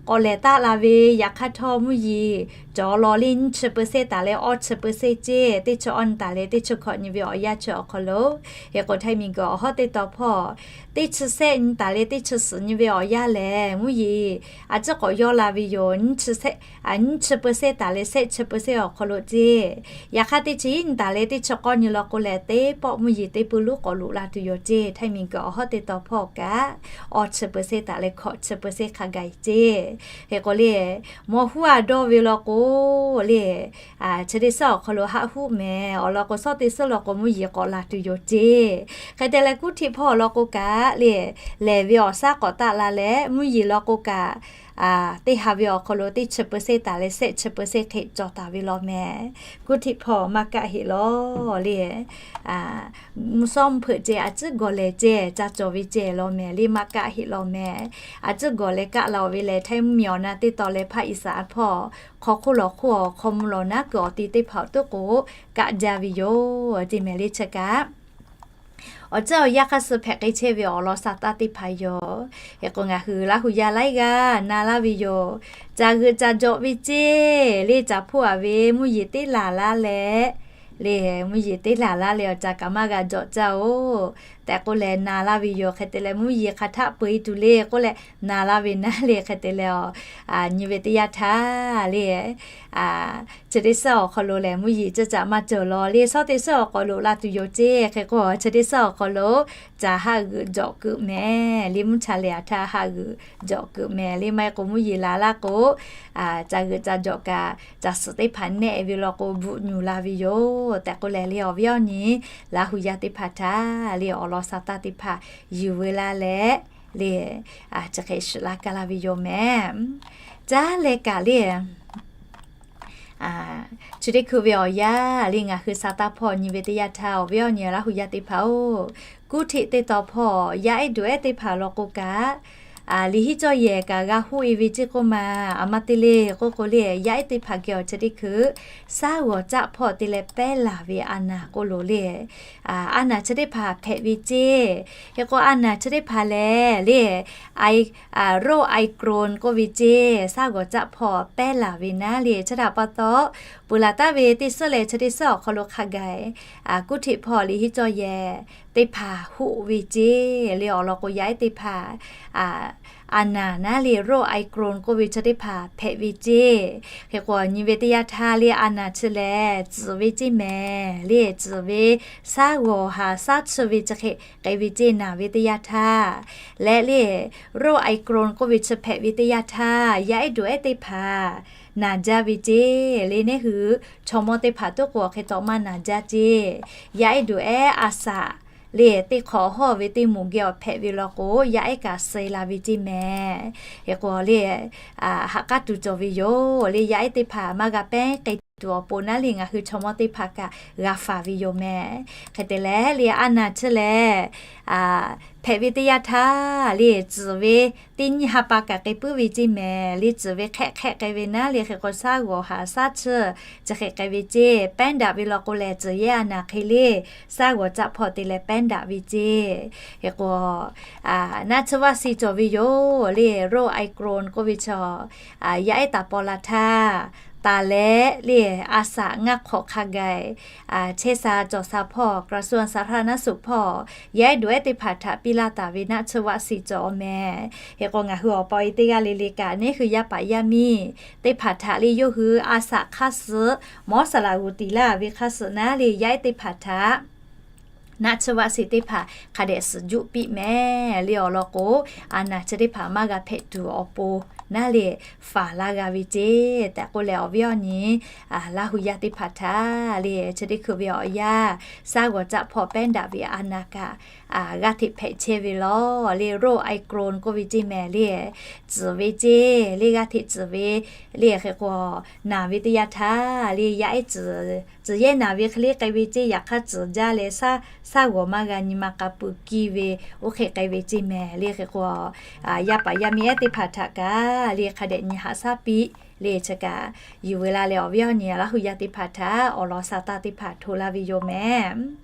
k'awꞈ lehˬ taˆ la ve, yaꞈ hk'aˇ htawˇ mvuhˇ yeˬ cawˬ law le, nyiˇ chi เปอร์เซ็นต์ taˍ leh awˇ chi เปอร์เซ็นต์ ceˇ. Teˇ chi awˇ nyi taˍ leh teˇ chi hkawꞈ nyi ve awˬ yanˇ chi awˬ hk'aw lo, hk'e k'o Htaiˇ miˬguiˬ awˬ hawˉ teˇ tawn hpawˇ teˇ chi sehˆ nyi taˍ leh teˇ chi suhˍ nyi ve awˬ yanˇ lehˬ, mvuhˇ yeˬ a ciˉ k'awꞈ yawˇ la ve yoˬ. Nyiˇ chi เปอร์เซ็นต์ taˍ leh shehˆ chi เปอร์เซ็นต์ awˬ hk'aw lo ceˇ. Yaꞈ hk'aˇ teˇ chi iˉ nyi taˍ leh teˇ chi k'awˇ nyi law k'o lehˬ, teˇ pawˆ mvuhˇ yeˬ teˇ peuˇ lonˉ k'awꞈ loꞈ la tuˬ yoˬ ceˇ. Htaiˇ miˬguiˬ awˬ hawˉ teˇ tawn hpawˇ kaꞈ awˇ chi เปอร์เซ็นต์ taˍ leh hkawꞈ chi เปอร์เซ็นต์ hk'a gaˬ e ceˇ. Hk'e k'o le, mawˬ huˉ a dawˇ ve law k'o le, chi teˇ suhˉ awˬ hk'aw lo haˆ huˆ mehˍ. Awˬ lawn k'o, shawˉ teˇ suhˉ law k'o mvuhˇ yeˬ k'awꞈ la tuˬ yoˬ ceˇ. Hk'e te leh, kuˉ htiˆ hpawˇ awˬ lawn k'o kaꞈ le, lehˬ ve awˬ shaˉ k'awꞈ taˆ la leh mvuhˇ yeˬ law k'o kaꞈ teˇ ha ve awˬ hk'aw lo teˇ chi เปอร์เซ็นต์ taˍ leh แสน chi เปอร์เซ็นต์ hk'e cawˬ taˍ ve law meh. Kuˇ htiꞈ hpawˇ maˇ kaˆ heˆ law le. Mvuhˇ shawˉ mvuhˇ hpeuꞈ ceh a tcuhˉ gawˬ lehˬ ceh ca cawˬ ve ceh law meh le, maˇ kaˆ heˆ law meh. A tcuhˉ gawˬ leh kaˆ la-oˬ ve lehˬ, htaiˇ mvuhˇmiˬ awˬ na teˇ tawn leh hpaˆ Iˉsaˍ hpawˇ hk'aw hk'oˆ lawˬ hk'oˆ awˬ hk'aw mvuh lawˬ naˉ kuiˬ awˬ ti teˇ hpaˍ awˬ toˉ k'o kaˆ jaˇ ve yoˬ ce meh le chi kaꞈ. Awˬ ceuˬ awˬ yanˇ hk'aˇ suh hpehꞈ k'ai chehˇ ve awˬ lawn sha taˇ teˇ hpaˍ yoˬ. Hk'e k'o ngaˬ hui Laˇ hu yaˇ laiˉ g'aˇ na laˇ ve yoˬ. Caˬ g'euꞈ caˬ jawꞈ ve ceˇ le, caˬ hpoˇ-a ve mvuhˇ yeˬ teˇ laˬ laˇ leh le, mvuhˇ yeˬ teˇ laˬ laˇ leh awˬ caˬ kaꞈ maˇ g'a jawꞈ caˇ-oˬ tehꞈ k'oˆ leh na laˇ ve yoˬ. Hk'e te leh mvuhˇ yeˬ hk'aˬ htaˆ peu-e tuˬ le k'oˆ leh na laˇ ve naˉ le. Hk'e te leh a, nyi ve teˇ yanˇ htaˇ le, chi teˇ suhˉ awˬ hk'aw lo lehˬ mvuhˇ yeˬ ceh caꞈ maˇ cawˬ law le, shawˉ teˇ suhˉ awˬ hk'aw lo la tuˬ yoˬ ceˇ. Hk'e k'o chi teˇ suhˉ awˬ hk'aw lo caˬ haˆ g'euꞈ jawꞈ keuꞈ meh le, mvuhˇ cha lehˬ a htaˇ haˆ g'euꞈ jawꞈ keuꞈ meh le. Maˇ heˆ k'o mvuhˇ yeˬ laˬ laˇ k'o, caˬ g'euꞈ caˬ jawꞈ kaꞈ caˬ suhˍ teˇ hpaˍ nehˆ ve law k'o bvuhꞈ nyuˬ la ve yoˬ tehꞈ k'oˆ leh le, awˬ viˉ awˬ nyi Laˇ hu yaˇ teˇ hpaˍ htaꞈ le awˬ lawn sha taˇ teˇ hpaˍ yuˬ veu laˇ leh le, chi hk'e shiˍ laˇ kaˇ laˇ ve yoˬ meh. Caˉ leh kaꞈ le, chi teˇ hkui ve awˬ yanˇ le ngaˬ hui sha taˇ hpawˇ nyi ve teˇ yanˇ htaˇ awˬ viˉ awˬ nyi Laˇ hu yaˇ teˇ hpaˍ-oˬ, kuˇ htiꞈ teˇ tawn hpawˇ yaˇ ehˉ duˬ ehˉ teˇ hpaˍ law k'o kaꞈ, liꞈ hiˉ cawˇ yehˬ kaꞈ g'a hoˆ-e ve ceˇ k'oˆ ma. A ma te le k'oˆ k'o le, yaˇ ehˉ teˇ hpaˍ geh awˬ chi teˇ hkui saˉ g'awˬ caˆ hpawˇ te leh pehˉ laˬ ve a naˍ k'oˆ lo le. A naˍ chi teˇ hpaˍ hpehꞈ ve ceˇ. Hk'e k'o a naˍ chi teˇ hpaˍ lehˬ le, roˇ Omicron k'oˆ ve ceˇ, saˉ g'awˬ caˆ hpawˇ pehˉ laˬ ve naˉ le. Chi htaꞈ pa taw, peuˬ laˬ taˍ ve teˇ suhˉ leh chi teˇ suhˉ awˬ hk'aw lo hk'a gaˬ kuˇ htiꞈ hpawˇ liꞈ hiˉ cawˇ yehˬ teˇ hpaˍ hoˆ ve ceˇ le. Awˬ lawn k'o yaˇ ehˉ teˇ hpaˍ a naˍ naˉ le roˇ Omicron k'oˆ ve chi teˇ hpaˍ hpehꞈ ve ceˇ. Hk'e k'o nyi ve teˇ yanˇ htaˇ le a naˍ chi lehˬ tcuhˍ ve ceˇ mehˍ le, tcuhˍ ve saˉ g'awˬ haˍ saˉ chi ve chi hk'e k'ai ve ceˇ naˍ ve teˇ yanˇ htaˇ. Leh le roˇ Omicron k'oˆ ve chi hpehꞈ ve teˇ yanˇ htaˇ yaˇ ehˉ duˬ ehˉ teˇ hpaˍ naˍ jaˇ ve ceˇ le. Neˇ hui chaw mawˇ teˇ hpaˍ toˉ k'o hk'e taw maˇ naˍ jaˇ ceˇ. Yaˇ ehˉ duˬ ehˉ a shaꞈ le teˇ hk'awꞈ hawˇ ve teˇ moˍ geh awˬ hpehꞈ ve law k'o yaˇ ehˉ kaꞈ suh la ve ceˇ mehˍ. Hk'e k'o le ha k'aˉ tuˬ cawˬ ve yoˬ le. Yaˇ ehˉ teˇ hpaˍ maˇ g'a pehˉ k'ai tuˬ awˬ pon naˉ le ngaˬ hui chaw mawˇ teˇ hpaˍ kaꞈ g'a faˍ ve yoˬ mehˍ. Hk'e te leh le a naˍ chi lehˬ hpehꞈ ve teˇ yanˇ htaˇ le tcuhˍ ve teˇ nyiˇ ha pa kaꞈ k'ai puiˉ ve ceˇ mehˍ le. Tcuhˍ ve hk'ehˆ hk'ehˆ k'ai ve naˉ le hk'e k'o saˉ g'awˬ haˍ saˉ chi chi hk'e k'ai ve ceˇ. Pehˉ daꞈ ve law k'o lehˬ tcuhˍ yehˇ a naˍ hk'e le saˉ g'awˬ caˆ hpawˇ te leh pehˉ daꞈ ve ceˇ. Hk'e k'o naˆ tsuhˇ vaˆ si cawˬ ve yoˬ le. Roˇ Omicron k'oˆ ve chaw yaˇ ehˉ taˍ paw la htaˇ, taˍ leh le a shaꞈ ngaˇ hk'awꞈ hk'a gaˬ chehˇ sha cawˬ sha hpawˇ กระทรวงสาธารณสุข hpawˇ yaˇ ehˉ duˬ ehˉ teˇ hpaˍ htaꞈ piˇ laˇ taˍ ve naˆ tsuhˇ vaˆ si cawˬ mehˍ. Hk'e k'o ngaˬ hui awˬ pa e teˇ g'aˇ le le kaꞈ neˇ hui yaˇ paˍ yaˇ miˇ teˇ hpaˍ htaꞈ le yawˇ hui a shaꞈ hk'aˇ suh mawˉ saˍ laꞈ g'oˍ tiˍ laˇ ve hk'aˇ suh naˉ le yaˇ ehˉ teˇ hpaˍ htaꞈ naˆ tsuhˇ vaˆ si teˇ hpaˍ hk'a dehꞈ suhˍ juˆ piˇ mehˍ le. Awˬ lawn k'o a naˍ chi teˇ hpaˍ maˇ g'a hpehꞈ tuˬ awˬ pon naˉ le faˍ laˇ g'a ve ceˇ tehꞈ k'oˆ leh awˬ viˉ awˬ nyi Laˇ hu yaˇ teˇ hpaˍ htaꞈ le chi teˇ hkui ve awˬ yanˇ saˉ g'awˬ caˆ hpawˇ pehˉ daꞈ ve a naˍ kaꞈ g'aˇ hteꞈ hpehꞈ chehˇ ve law le. Roˇ Omicron k'oˆ ve ceˇ mehˍ le, tcuhˍ ve ceˇ le g'aˇ hteꞈ tcuhˍ ve le. Hk'e k'o naˍ ve teˇ yanˇ htaˇ le yaˇ ehˉ tcuhˍ yehˇ naˍ ve hk'e le k'ai ve ceˇ. Yaꞈ hk'aˇ tcuhˍ jaˇ leh saˉ g'awˬ maˇ g'a nyi ma k'a pui kiˇ ve oˇ hk'e k'ai ve ceˇ mehˍ le. Hk'e k'o yaˇ paˍ yaˇ miˇ ehˉ teˇ hpaˍ htaꞈ kaꞈ le hk'a dehꞈ nyi haꞈ shaˉ piˇ le chi kaꞈ yuˬ veu la leh awˬ viˉ awˬ nyi Laˇ hu yaˇ teˇ hpaˍ htaꞈ awˬ lawn sha taˇ teˇ hpaˍ hto laˇ ve yoˬ mehˍ.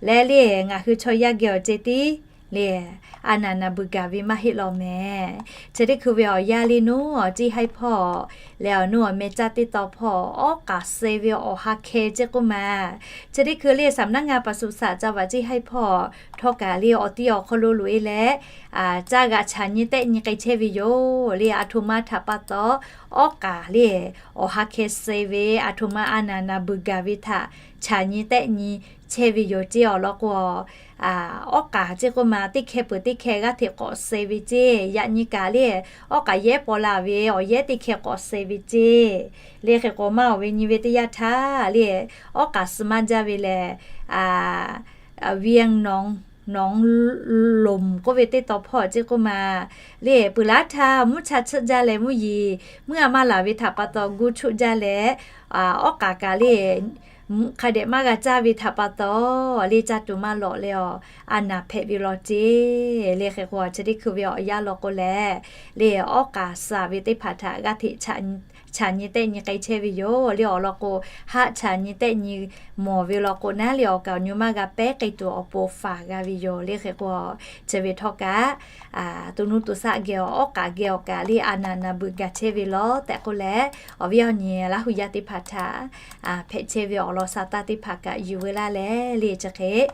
Leh le ngaˬ hui chaw yaˇ geh awˬ ceh tiˉ le a naˍ naˍ beuˬ gaˬ ve maˇ heˆ law mehˍ. Chi teˇ hkui ve awˬ yanˇ le nuˇ awˬ ciˇ haiˉ hpawˇ leh awˬ nuˇ awˬ meh caˇ teˇ tawn hpawˇ awˉ k'aˍ suh ve awˬ ha hkeh ceˇ k'oˆ ma. Chi teˇ hkui le สำนักงานปศุสัตว์จังหวัดเชียงราย hpawˇ htawˇ kaꞈ le awˬ ti awˬ hk'aw lo loꞈ-e leh caˇ g'aꞈ chaꞈ nyi tehˆ nyi k'ai chehˇ ve yoˬ le. A htoꞈ ma htaꞈ pa taw awˉ k'aˍ le awˬ ha hkeh suh ve a htoꞈ ma a naˍ naˍ beuˬ gaˬ ve htaꞈ chaꞈ nyi tehˆ nyi chehˇ ve yoˬ ceˇ. Awˬ lawn k'o awˉ k'aˍ ceˇ k'oˆ ma teˇ hkeh peuˬ teˇ hkeh g'aˇ hteꞈ k'awꞈ suh ve ceˇ. Yaꞈ nyi kaꞈ le awˉ k'aˍ yehˉ paw la ve awˬ yehˉ teˇ hkeh k'awꞈ suh ve ceˇ. Le hk'e k'o maˇ awˬ ve nyi ve teˇ yanˇ htaˇ le awˉ k'aˍ suh maˇ jaˇ ve lehˬ, Vietnam nawˬ lomˍ k'oˆ ve teˇ taw hpawˇ ceˇ k'oˆ ma. Le peuˬ laˇ htaˇ mvuhˇ cha tsuhˆ jaˇ leh mvuhˇ yeˬ mvuhˇ a maˇ laˬ ve htaꞈ pa taw gu chuˆ jaˇ leh, awˉ k'aˍ kaꞈ le hk'a dehꞈ maˇ g'a caˇ ve htaꞈ pa taw, le caˇ tuˬ maˇ lawꞈ leh awˬ a naˍ hpehꞈ ve law ceˇ. Le hk'e k'o chi teˇ hkui ve awˬ yanˇ law k'o lehˬ, le awˉ k'aˍ suh ve teˇ hpaˍ htaꞈ g'aˇ hteꞈ chaꞈ nyi tehˆ nyi k'ai chehˇ ve yoˬ. Le awˬ lawn k'o, haˆ chaꞈ nyi tehˆ nyi mawˬ ve law k'o naˉ le awˬ kaˍ awˬ nyi maˇ g'a pehˉ k'ai tuˬ awˬ pon faˍ g'a ve yoˬ. Le hk'e k'o, chi ve htawˇ kaꞈ, to nuˇ to shaˆ geh awˬ, awˉ k'aˍ geh awˬ kaꞈ le a naˍ naˍ beuꞈ gaˬ chehˇ ve law tehꞈ k'oˆ leh, awˬ viˉ awˬ nyi Laˇ hu yaˇ teˇ hpaˍ htaꞈ hpehꞈ chehˇ ve awˬ lawn sha taˇ teˇ hpaˍ kaꞈ yuˬ veu laˇ leh, le chi hk'e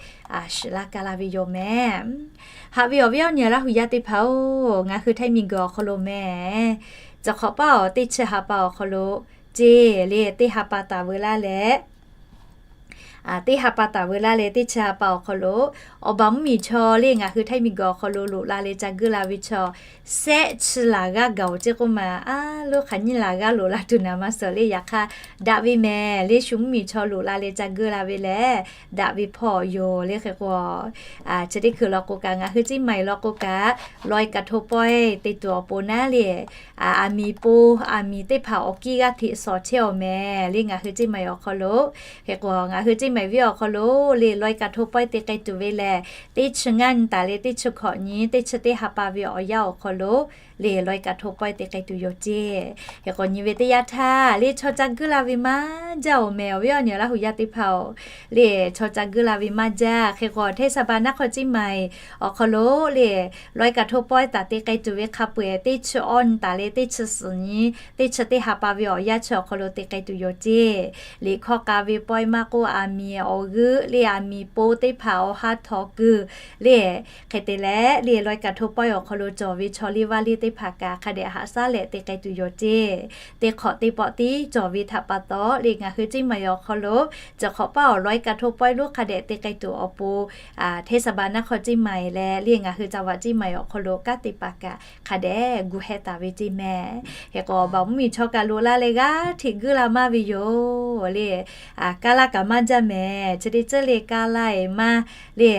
shiˍ laˇ ka laˇ ve yoˬ mehˍ. Haꞈ ve awˬ viˉ awˬ nyi Laˇ hu yaˇ teˇ hpaˍ-oˬ, ngaˬ hui Htaiˇ miˬguiˬ awˬ hk'aw lo mehˍ, ciˬ hk'awꞈ paˉ awˬ teˇ chi ha pa awˬ hk'aw lo ceˇ le teˇ ha pa taˍ veu laˇ leh, teˇ ha pa taˍ veu laˇ leh teˇ chi ha pa awˬ hk'aw lo, awˬ baˬ mvuhˇ miˬ chaw le ngaˬ hui Htaiˇ miˬguiˬ awˬ hk'aw lo loꞈ la leh ca guˇ la ve chaw, shehˆ chi laˬ g'aˇ gaˬ-oˬ ceˇ k'oˆ ma. A loˉ hk'aˬ nyiˇ laˬ g'aˇ loꞈ la tuˬ naˍ maˇ suhˍ le. Yaꞈ hk'aˇ daꞈ ve mehˍ le, shu mvuhˇ miˬ chaw loꞈ la leh ca guˇ la ve lehˬ, daꞈ ve hpawˇ yoˬ. Le hk'e k'o, chi teˇ hkui law k'o kaꞈ ngaˬ hui Ceˇ maiˍ law k'o kaꞈ, ลอยกระทง pawehˇ te tuˬ awˬ pon naˉ le, aˬ miˍ po, aˬ miˍ teˇ hpaˍ awˬ kiˇ g'aˇ hteꞈ shawˍ chehˇ awˬ mehˍ le ngaˬ hui Ceˇ maiˍ awˬ hk'aw lo. Hk'e k'o ngaˬ hui Ceˇ maiˍ venˇ awˬ hk'aw lo le ลอยกระทง pawehˇ te k'ai tuˬ ve lehˬ, teˇ chi ngaˇ nyi taˍ leh teˇ chi hkawꞈ nyi, teˇ chi teˇ ha pa ve awˬ yanˇ awˬ hk'aw lo le ลอยกระทง pawehˇ te k'ai tuˬ yoˬ ceˇ. Hk'e k'o nyi ve teˇ yanˇ htaˇ le chaw ca guˇ la ve maˇ jaˇ awˬ mehˍ, awˬ viˉ awˬ nyi Laˇ hu yaˇ teˇ hpaˍ-oˬ, le chaw ca guˇ la ve maˇ jaˇ. Hk'e k'o เทศบาลนครเชียงใหม่ awˬ hk'aw lo le ลอยกระทง pawehˇ taˍ te k'ai tuˬ ve hk'a peu-eˬ teˇ chi awˇ nyi taˍ leh teˇ chi suhˍ nyi, teˇ chi teˇ ha pa ve awˬ yanˇ chi awˬ hk'aw lo te k'ai tuˬ yoˬ ceˇ. Liꞈ hkawˇ k'a ve pawehˇ maˇ k'oˆ, aˬ miˍ awˬ g'euˆ le aˬ miˍ po teˇ hpaˍ awˬ ha htawꞈ kuiˬ le, hk'e te leh le ลอยกระทง pawehˇ awˬ hk'aw lo cawˬ ve chaw liˇ vaˇ liˇ teˇ hpaˍ kaꞈ hk'a dehꞈ haꞈ shaˉ leh te k'ai tuˬ yoˬ ceˇ. Teˇ hk'awꞈ teˇ pawˆ tiˉ cawˬ ve htaꞈ pa taw le ngaˬ hui Ceˇ maiˍ awˬ hk'aw lo, ciˬ hk'awꞈ paˉ awˬ ลอยกระทง pawehˇ lonˉ hk'a dehꞈ te k'ai tuˬ awˬ pon, เทศบาลนครเชียงใหม่ leh le ngaˬ hui จังหวัดเชียงใหม่ awˬ hk'aw lo kanˉ te paˍ kaꞈ hk'a dehꞈ gu heh taˍ ve ceˇ mehˍ. Hk'e k'o baˬ mvuhˇ miˬ chaw kaꞈ loꞈ la leh g'aˇ hteꞈ guˇ la maˇ ve yoˬ le. Kaˇ laˇ kaꞈ maˇ jaˇ mehˍ, chi teˇ ceuˬ le kaˇ laˇ-eˬ maˇ le,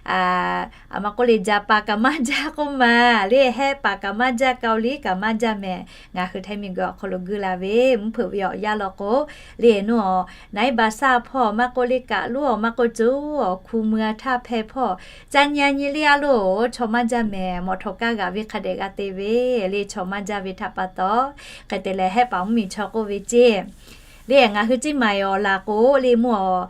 aˬ ma k'oˆ le, Jaˍpaˍ kaꞈ maˇ jaˇ k'oˆ ma, le Hehˆ paˍ kaꞈ maˇ jaˇ, Kaoˇliˇ kaꞈ maˇ jaˇ mehˍ. Ngaˬ hui Htaiˇ miˬguiˬ awˬ hk'aw lo guˇ la ve mvuhˇ hpeuꞈ ve awˬ yanˇ law k'o, le nuˇ awˬ naiˉ ba shaˇ hpawˇ maˇ k'oˆ le, kaꞈ loˉ awˬ maˇ k'oˆ, co awˬ hku mui a htaˇ hpehˇ hpawˇ ca nyi a nyi le a loˬ, chaw maˇ jaˇ mehˍ. Mawˬ htaw kaˇ g'aꞈ ve hk'a dehꞈ g'a te ve le, chaw maˇ jaˇ ve htaꞈ pa taw, hk'e te leh Hehˆ paˍ mvuhˇ miˬ chaw k'oˆ ve ceˇ, le ngaˬ hui Ceˇ maiˍ awˬ laˬ k'o le mvuhˇ awˬ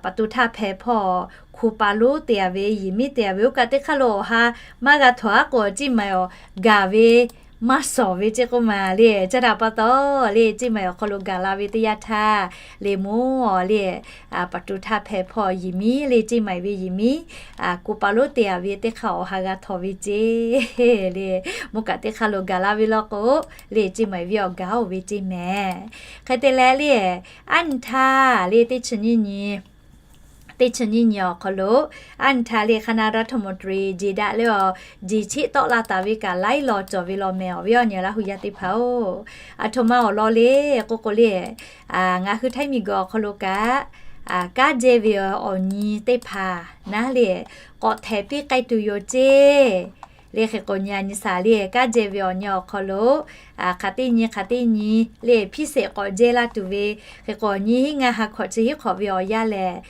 ประตูท่าแพ hpawˇ hku pa lonˉ te a ve, yiˍ miˉ te a ve, oˇ kaꞈ teˇ hk'aˇ lo awˬ ha maˇ g'a htawnˍ aˉ k'o, Ceˇ maiˍ awˬ gaˬ ve maˇ shawˍ ve ceˇ k'oˆ ma le. Chi htaꞈ pa taw le Ceˇ maiˍ awˬ hk'aw lo gaˬ la ve teˇ yanˇ htaˇ, le mvuhˇ awˬ le ประตูท่าแพ hpawˇ yiˍ miˉ le, Ceˇ maiˍ ve yiˍ miˉ, k'oˆ pa lonˉ te a ve teˇ hk'aˇ awˬ ha g'a htawnˍ ve ceˇ le. Mvuhˇ kaꞈ teˇ hk'aˇ lo gaˬ la ve law k'o, le Ceˇ maiˍ venˇ awˬ gaˬ oˬ ve ceˇ mehˍ. Hk'e te leh le, aˉ nyi htaˇ le teˇ chi nyiˇ nyi, teˇ chi nyiˇ nyi awˬ hk'aw lo, aˉ nyi htaˇ le คณะรัฐมนตรี jeˬ daꞈ le awˬ jeˬ cheˆ tawˆ la taˍ ve kaꞈ laiˉ law cawˬ ve law mehˍ, awˬ viˉ awˬ nyi Laˇ hu yaˇ teˇ hpaˍ-oˬ. Aˬ htoꞈ ma awˬ lawn le k'oˆ k'o le, ngaˬ hui Htaiˇ miˬguiˬ awˬ hk'aw lo kaꞈ, kanˉ jehˇ ve awˬ nyi teˇ hpaˍ naˉ le, k'awꞈ htehˍ piˇ k'ai tuˬ yoˬ ceˇ. Le hk'e k'o nyi a nyi shaˍ le, kanˉ jehˇ ve awˬ nyi awˬ hk'aw lo, hk'aˬ teˇ nyi hk'aˬ teˇ nyi le พิเศษ k'awꞈ jehˇ laˇ tuˬ ve, hk'e k'o nyi hiˉ ngaˇ ha hkawꞈ chi hiˉ hk'awꞈ ve awˬ yanˇ lehˬ,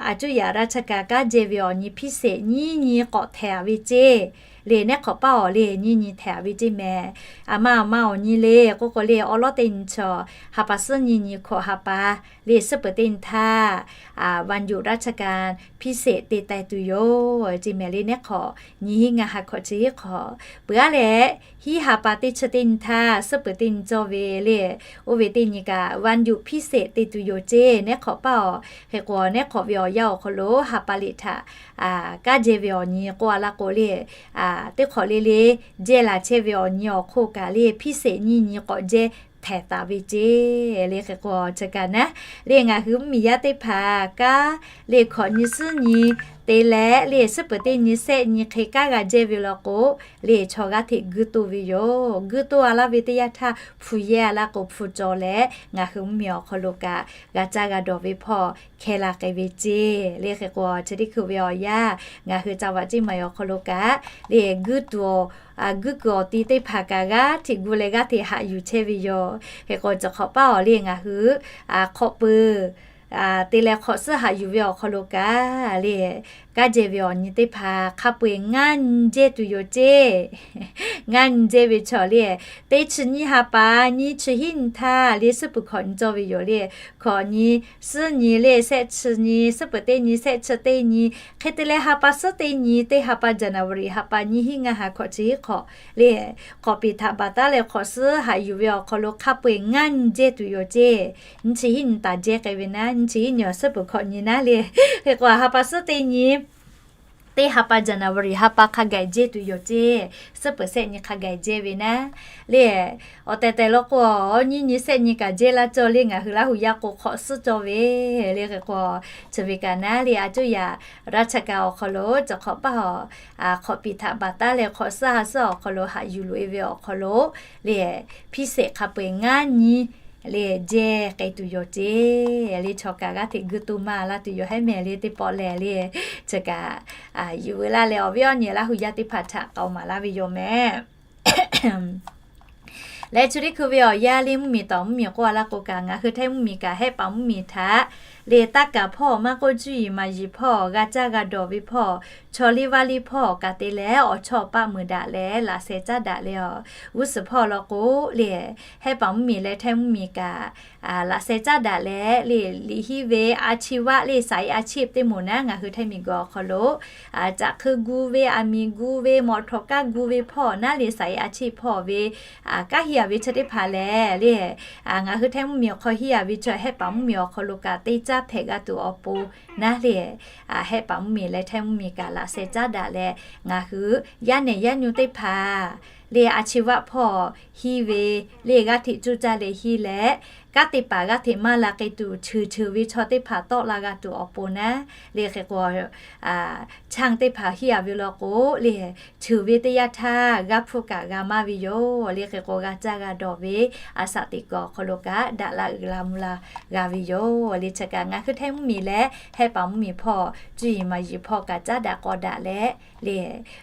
aˬ cuˇ yaꞈ ราชการ kanˉ jehˇ ve awˬ nyi พิเศษ nyiˇ nyi k'awꞈ htehˍ a ve ceˇ. Le nehˉ hk'awꞈ paˉ awˬ le nyiˇ nyi htehˍ a ve ceˇ mehˍ. Aˬ ma aˬ ma awˬ nyi le k'oˆ k'o le, awˉ lawˉ teˇ nyi chaw ha pa suhˉ nyiˇ nyi hkawꞈ ha pa le suhˉ peuˬ teˇ nyi htaˇ, วันหยุดราชการพิเศษ te taiˍ tuˬ yoˬ ceˇ mehˍ. Le nehˉ hk'awꞈ nyi hiˉ ngaˇ ha hkawꞈ chi hiˉ hk'awꞈ peuˬ aˉ leh, hiˉ ha pa teˇ chi teˇ nyi htaˇ suhˉ peuˬ teˇ nyi cawˇ ve le, oˇ ve teˇ nyi kaꞈ วันหยุดพิเศษ te tuˬ yoˬ ceˇ. Nehˉ hk'awꞈ paˉ awˬ, hk'e k'o nehˉ hk'awꞈ ve awˬ yanˇ awˬ hk'aw lo ha pa liꞈ htaꞈ kanˉ jehˇ ve awˬ nyi k'oˆ a laˇ k'o le, teˇ hk'awꞈ le le jehˇ laˬ chehˇ ve awˬ nyi awˬ hk'oˆ kaꞈ le พิเศษ nyiˇ nyi k'awꞈ jehˇ htehˍ taˍ ve ceˇ. Le hk'e k'o chi kaꞈ naˉ, le ngaˬ hui mvuhˇ miˬ yaˇ teˇ hpaˍ kanˉ le hkawꞈ nyi suhˉ nyi te leh le, suhˉ peuˬ teˇ nyi sehˆ nyi hk'e kanˉ g'a jehˇ ve law k'o, le chaw g'aˇ hteꞈ guiˇ toˇ ve yoˬ. Guiˇ toˇ a laˇ ve teˇ yanˇ htaˇ, hpu yehˇ a laˇ k'o hpu cawˬ leh, ngaˬ hui mvuhˇmiˬ awˬ hk'aw lo kaꞈ g'a caˇ g'a dawˬ ve hpawˇ hkeh la k'ai ve ceˇ. Le hk'e k'o, chi teˇ hkui ve awˬ yanˇ ngaˬ hui ca vaꞈ ceˇ maˍ awˬ hk'aw lo kaꞈ le, guiˇ tuˬ awˬ, guiˇ kuiˬ awˬ ti teˇ hpaˍ kaꞈ g'aˇ hteꞈ gu leh g'aˇ hteꞈ haꞈ yuˬ chehˇ ve yoˬ. Hk'e k'o, chi hk'awꞈ paˇ awˬ le ngaˬ hui hk'awꞈ peuˬ te leh hk'awꞈ suhˉ haꞈ yuˬ ve awˬ hk'aw lo kaꞈ le, kanˉ jehˇ ve awˬ nyi teˇ hpaˍ hk'a peu-eˬ ngaˇ nyi jehˇ tuˬ yoˬ ceˇ. Ngaˇ nyi jehˇ ve chaw le, teˇ chi nyiˇ ha pa nyiˇ chi hiˉ nyi htaˇ le, suhˉ peuˬ hkawꞈ nyi cawˇ ve yoˬ le. Hkawꞈ nyi, suhˉ nyi le, sehˆ chi nyi, suhˉ peuˬ teˇ nyi, sehˆ chi teˇ nyi, hk'e te leh ha pa suhˉ teˇ nyi, teˇ ha pa January ha pa nyiˇ hiˉ ngaˇ ha hkawꞈ chi hiˉ hk'awꞈ le, hk'awꞈ piˍ htaꞈ baˬ taˉ leh hk'awꞈ suhˉ haꞈ yuˬ ve awˬ hk'aw lo hk'a peu-eˬ ngaˇ nyi jehˇ tuˬ yoˬ ceˇ. Nyiˇ chi hiˉ nyi taˍ jehˇ k'ai ve naˉ, nyiˇ chi hiˉ nyi awˬ suhˉ peuˬ hkawꞈ nyi naˉ le. Hk'e k'o, ha pa suhˉ teˇ nyi, teˇ ha pa January ha pa hk'a gaˬ jehˇ tuˬ yoˬ ceˇ. Suhˉ peuˬ sehˆ nyi hk'a gaˬ jehˇ ve naˉ le, awˬ tehˬ tehˬ law k'o, nyiˇ nyi sehˆ nyi kaꞈ jehˇ laˇ cawˇ le, ngaˬ hui Laˇ huˍ yaˇ k'o hk'awꞈ suhˉ cawˇ ve le. Hk'e k'o, chi ve kaꞈ naˉ le, a cuˇ yaꞈ raˇ chaꞈ kaꞈ awˬ hk'aw lo chi hk'awꞈ paˇ awˬ, hk'awꞈ piˍ htaꞈ baˬ taˉ leh hk'awꞈ suhˉ ha suhˉ awˬ hk'aw lo haꞈ yuˬ loꞈ-e ve awˬ hk'aw lo le, hpiˇ shehˍ hk'a peu-eˬ ngaˇ nyi le jehˇ k'ai tuˬ yoˬ ceˇ. Le chaw kaꞈ g'aˇ hteꞈ guiˇ toˇ maˇ laˇ tuˬ yoˬ hehˉ mehˍ le. Teˇ pawˆ lehˬ le, chi kaꞈ yuˬ veu laˇ leh awˬ viˉ awˬ nyi Laˇ huˍ yaˇ teˇ hpaˍ htaꞈ k'aoˍ maˍ laˇ ve yoˬ mehˍ. Leh chi teˇ hkui ve awˬ yanˇ le, mvuhˇmiˬ tawˍ mvuhˇmiˬ k'oˆ a laˇ k'o kaꞈ, ngaˬ hui Htaiˇ mvuhˇmiˬ kaꞈ Hehˆ paˍ mvuhˇmiˬ htaꞈ le taˇ kaˍ hpawˇ maˇ k'oˆ, cuˇ yiˍ maˍ yiˍ hpawˇ, g'a caˇ g'a dawˬ ve hpawˇ, chaw liˇ vaˇ liˇ hpawˇ kaꞈ te leh, awˬ chawˇ awˬ paˆ meuˍ daꞈ leh laꞈ sheh caˉ daꞈ leh awˬ g'uˇ suhˍ hpawˇ law k'o le, Hehˆ paˍ mvuhˇmiˬ leh Htaiˇ mvuhˇmiˬ kaꞈ laꞈ sheh caˉ daꞈ leh le, liꞈ hiˇ ve อาชีวะ le สายอาชีพ teˇ moˍ naˉ ngaˬ hui Htaiˇ miˬguiˬ awˬ hk'aw lo caꞈ hk'eu gu ve, aˬ miˍ gu ve, mawꞈ htawꞈ kaˇ gu ve hpawˇ naˉ le, สายอาชีพ hpawˇ ve kanˉ hiˇ a ve chi teˇ hpaˍ lehˬ le, ngaˬ hui Htaiˇ mvuhˇmiˬ awˬ hk'aw hiˇ a ve chaw Hehˆ paˍ mvuhˇmiˬ awˬ hk'aw lo kaꞈ te caˇ hpehꞈ g'a tuˬ awˬ pon naˉ le, Hehˆ paˍ mvuhˇmiˬ leh Htaiˇ mvuhˇmiˬ kaꞈ laꞈ sheh caˉ daꞈ leh, ngaˬ hui yaˇ nehˬ yaˇ nyu teˇ hpaˍ le อาชีวะ hpawˇ hiˇ ve le g'aˇ hteꞈ cuˇ caˇ leh hiˇ leh, kanˉ te paˍ g'aˇ hteꞈ maˇ la k'ai tuˬ, cheuˬ cheuˬ ve chaw teˇ hpaˍ tawˆ la g'a tuˬ awˬ pon naˉ le. Hk'e k'o, chaˇ teˇ hpaˍ hiˇ a ve law k'o le, cheuˬ ve teˇ yanˇ htaˇ g'aˇ hpfuhˇ kaꞈ g'a maˇ ve yoˬ le. Hk'e k'o, g'a caˇ g'a dawˬ ve a shaꞈ teꞈ kuiˬ awˬ hk'aw lo kaꞈ daꞈ la uiˍ la mvuh la g'a ve yoˬ le. Chi kaꞈ ngaˬ hui Htaiˇ mvuhˇmiˬ leh Hehˆ paˍ mvuhˇmiˬ hpawˇ cuˇ yiˍ maˍ yiˍ hpawˇ kaꞈ caˉ daꞈ k'aw daꞈ leh le,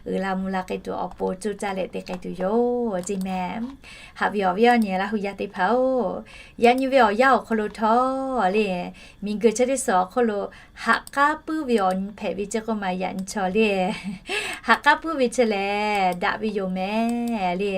uiˍ la mvuh la k'ai tuˬ awˬ pon cuˇ caˇ leh te k'ai tuˬ yoˬ ceˇ mehˍ. Haꞈ ve awˬ viˉ awˬ nyi Laˇ huˍ yaˇ teˇ hpaˍ-oˬ, yaꞈ nyi ve awˬ yanˇ awˬ hk'aw lo htawˇ le, miˬguiˬ chi teˇ suhˍ awˬ hk'aw lo ha k'aˉ puiˉ ve awˬ nyi hpehꞈ ve ceˇ k'oˆ maˬ yaꞈ nyi chaw le, ha k'aˉ puiˉ ve chi lehˬ daꞈ ve yoˬ mehˍ le.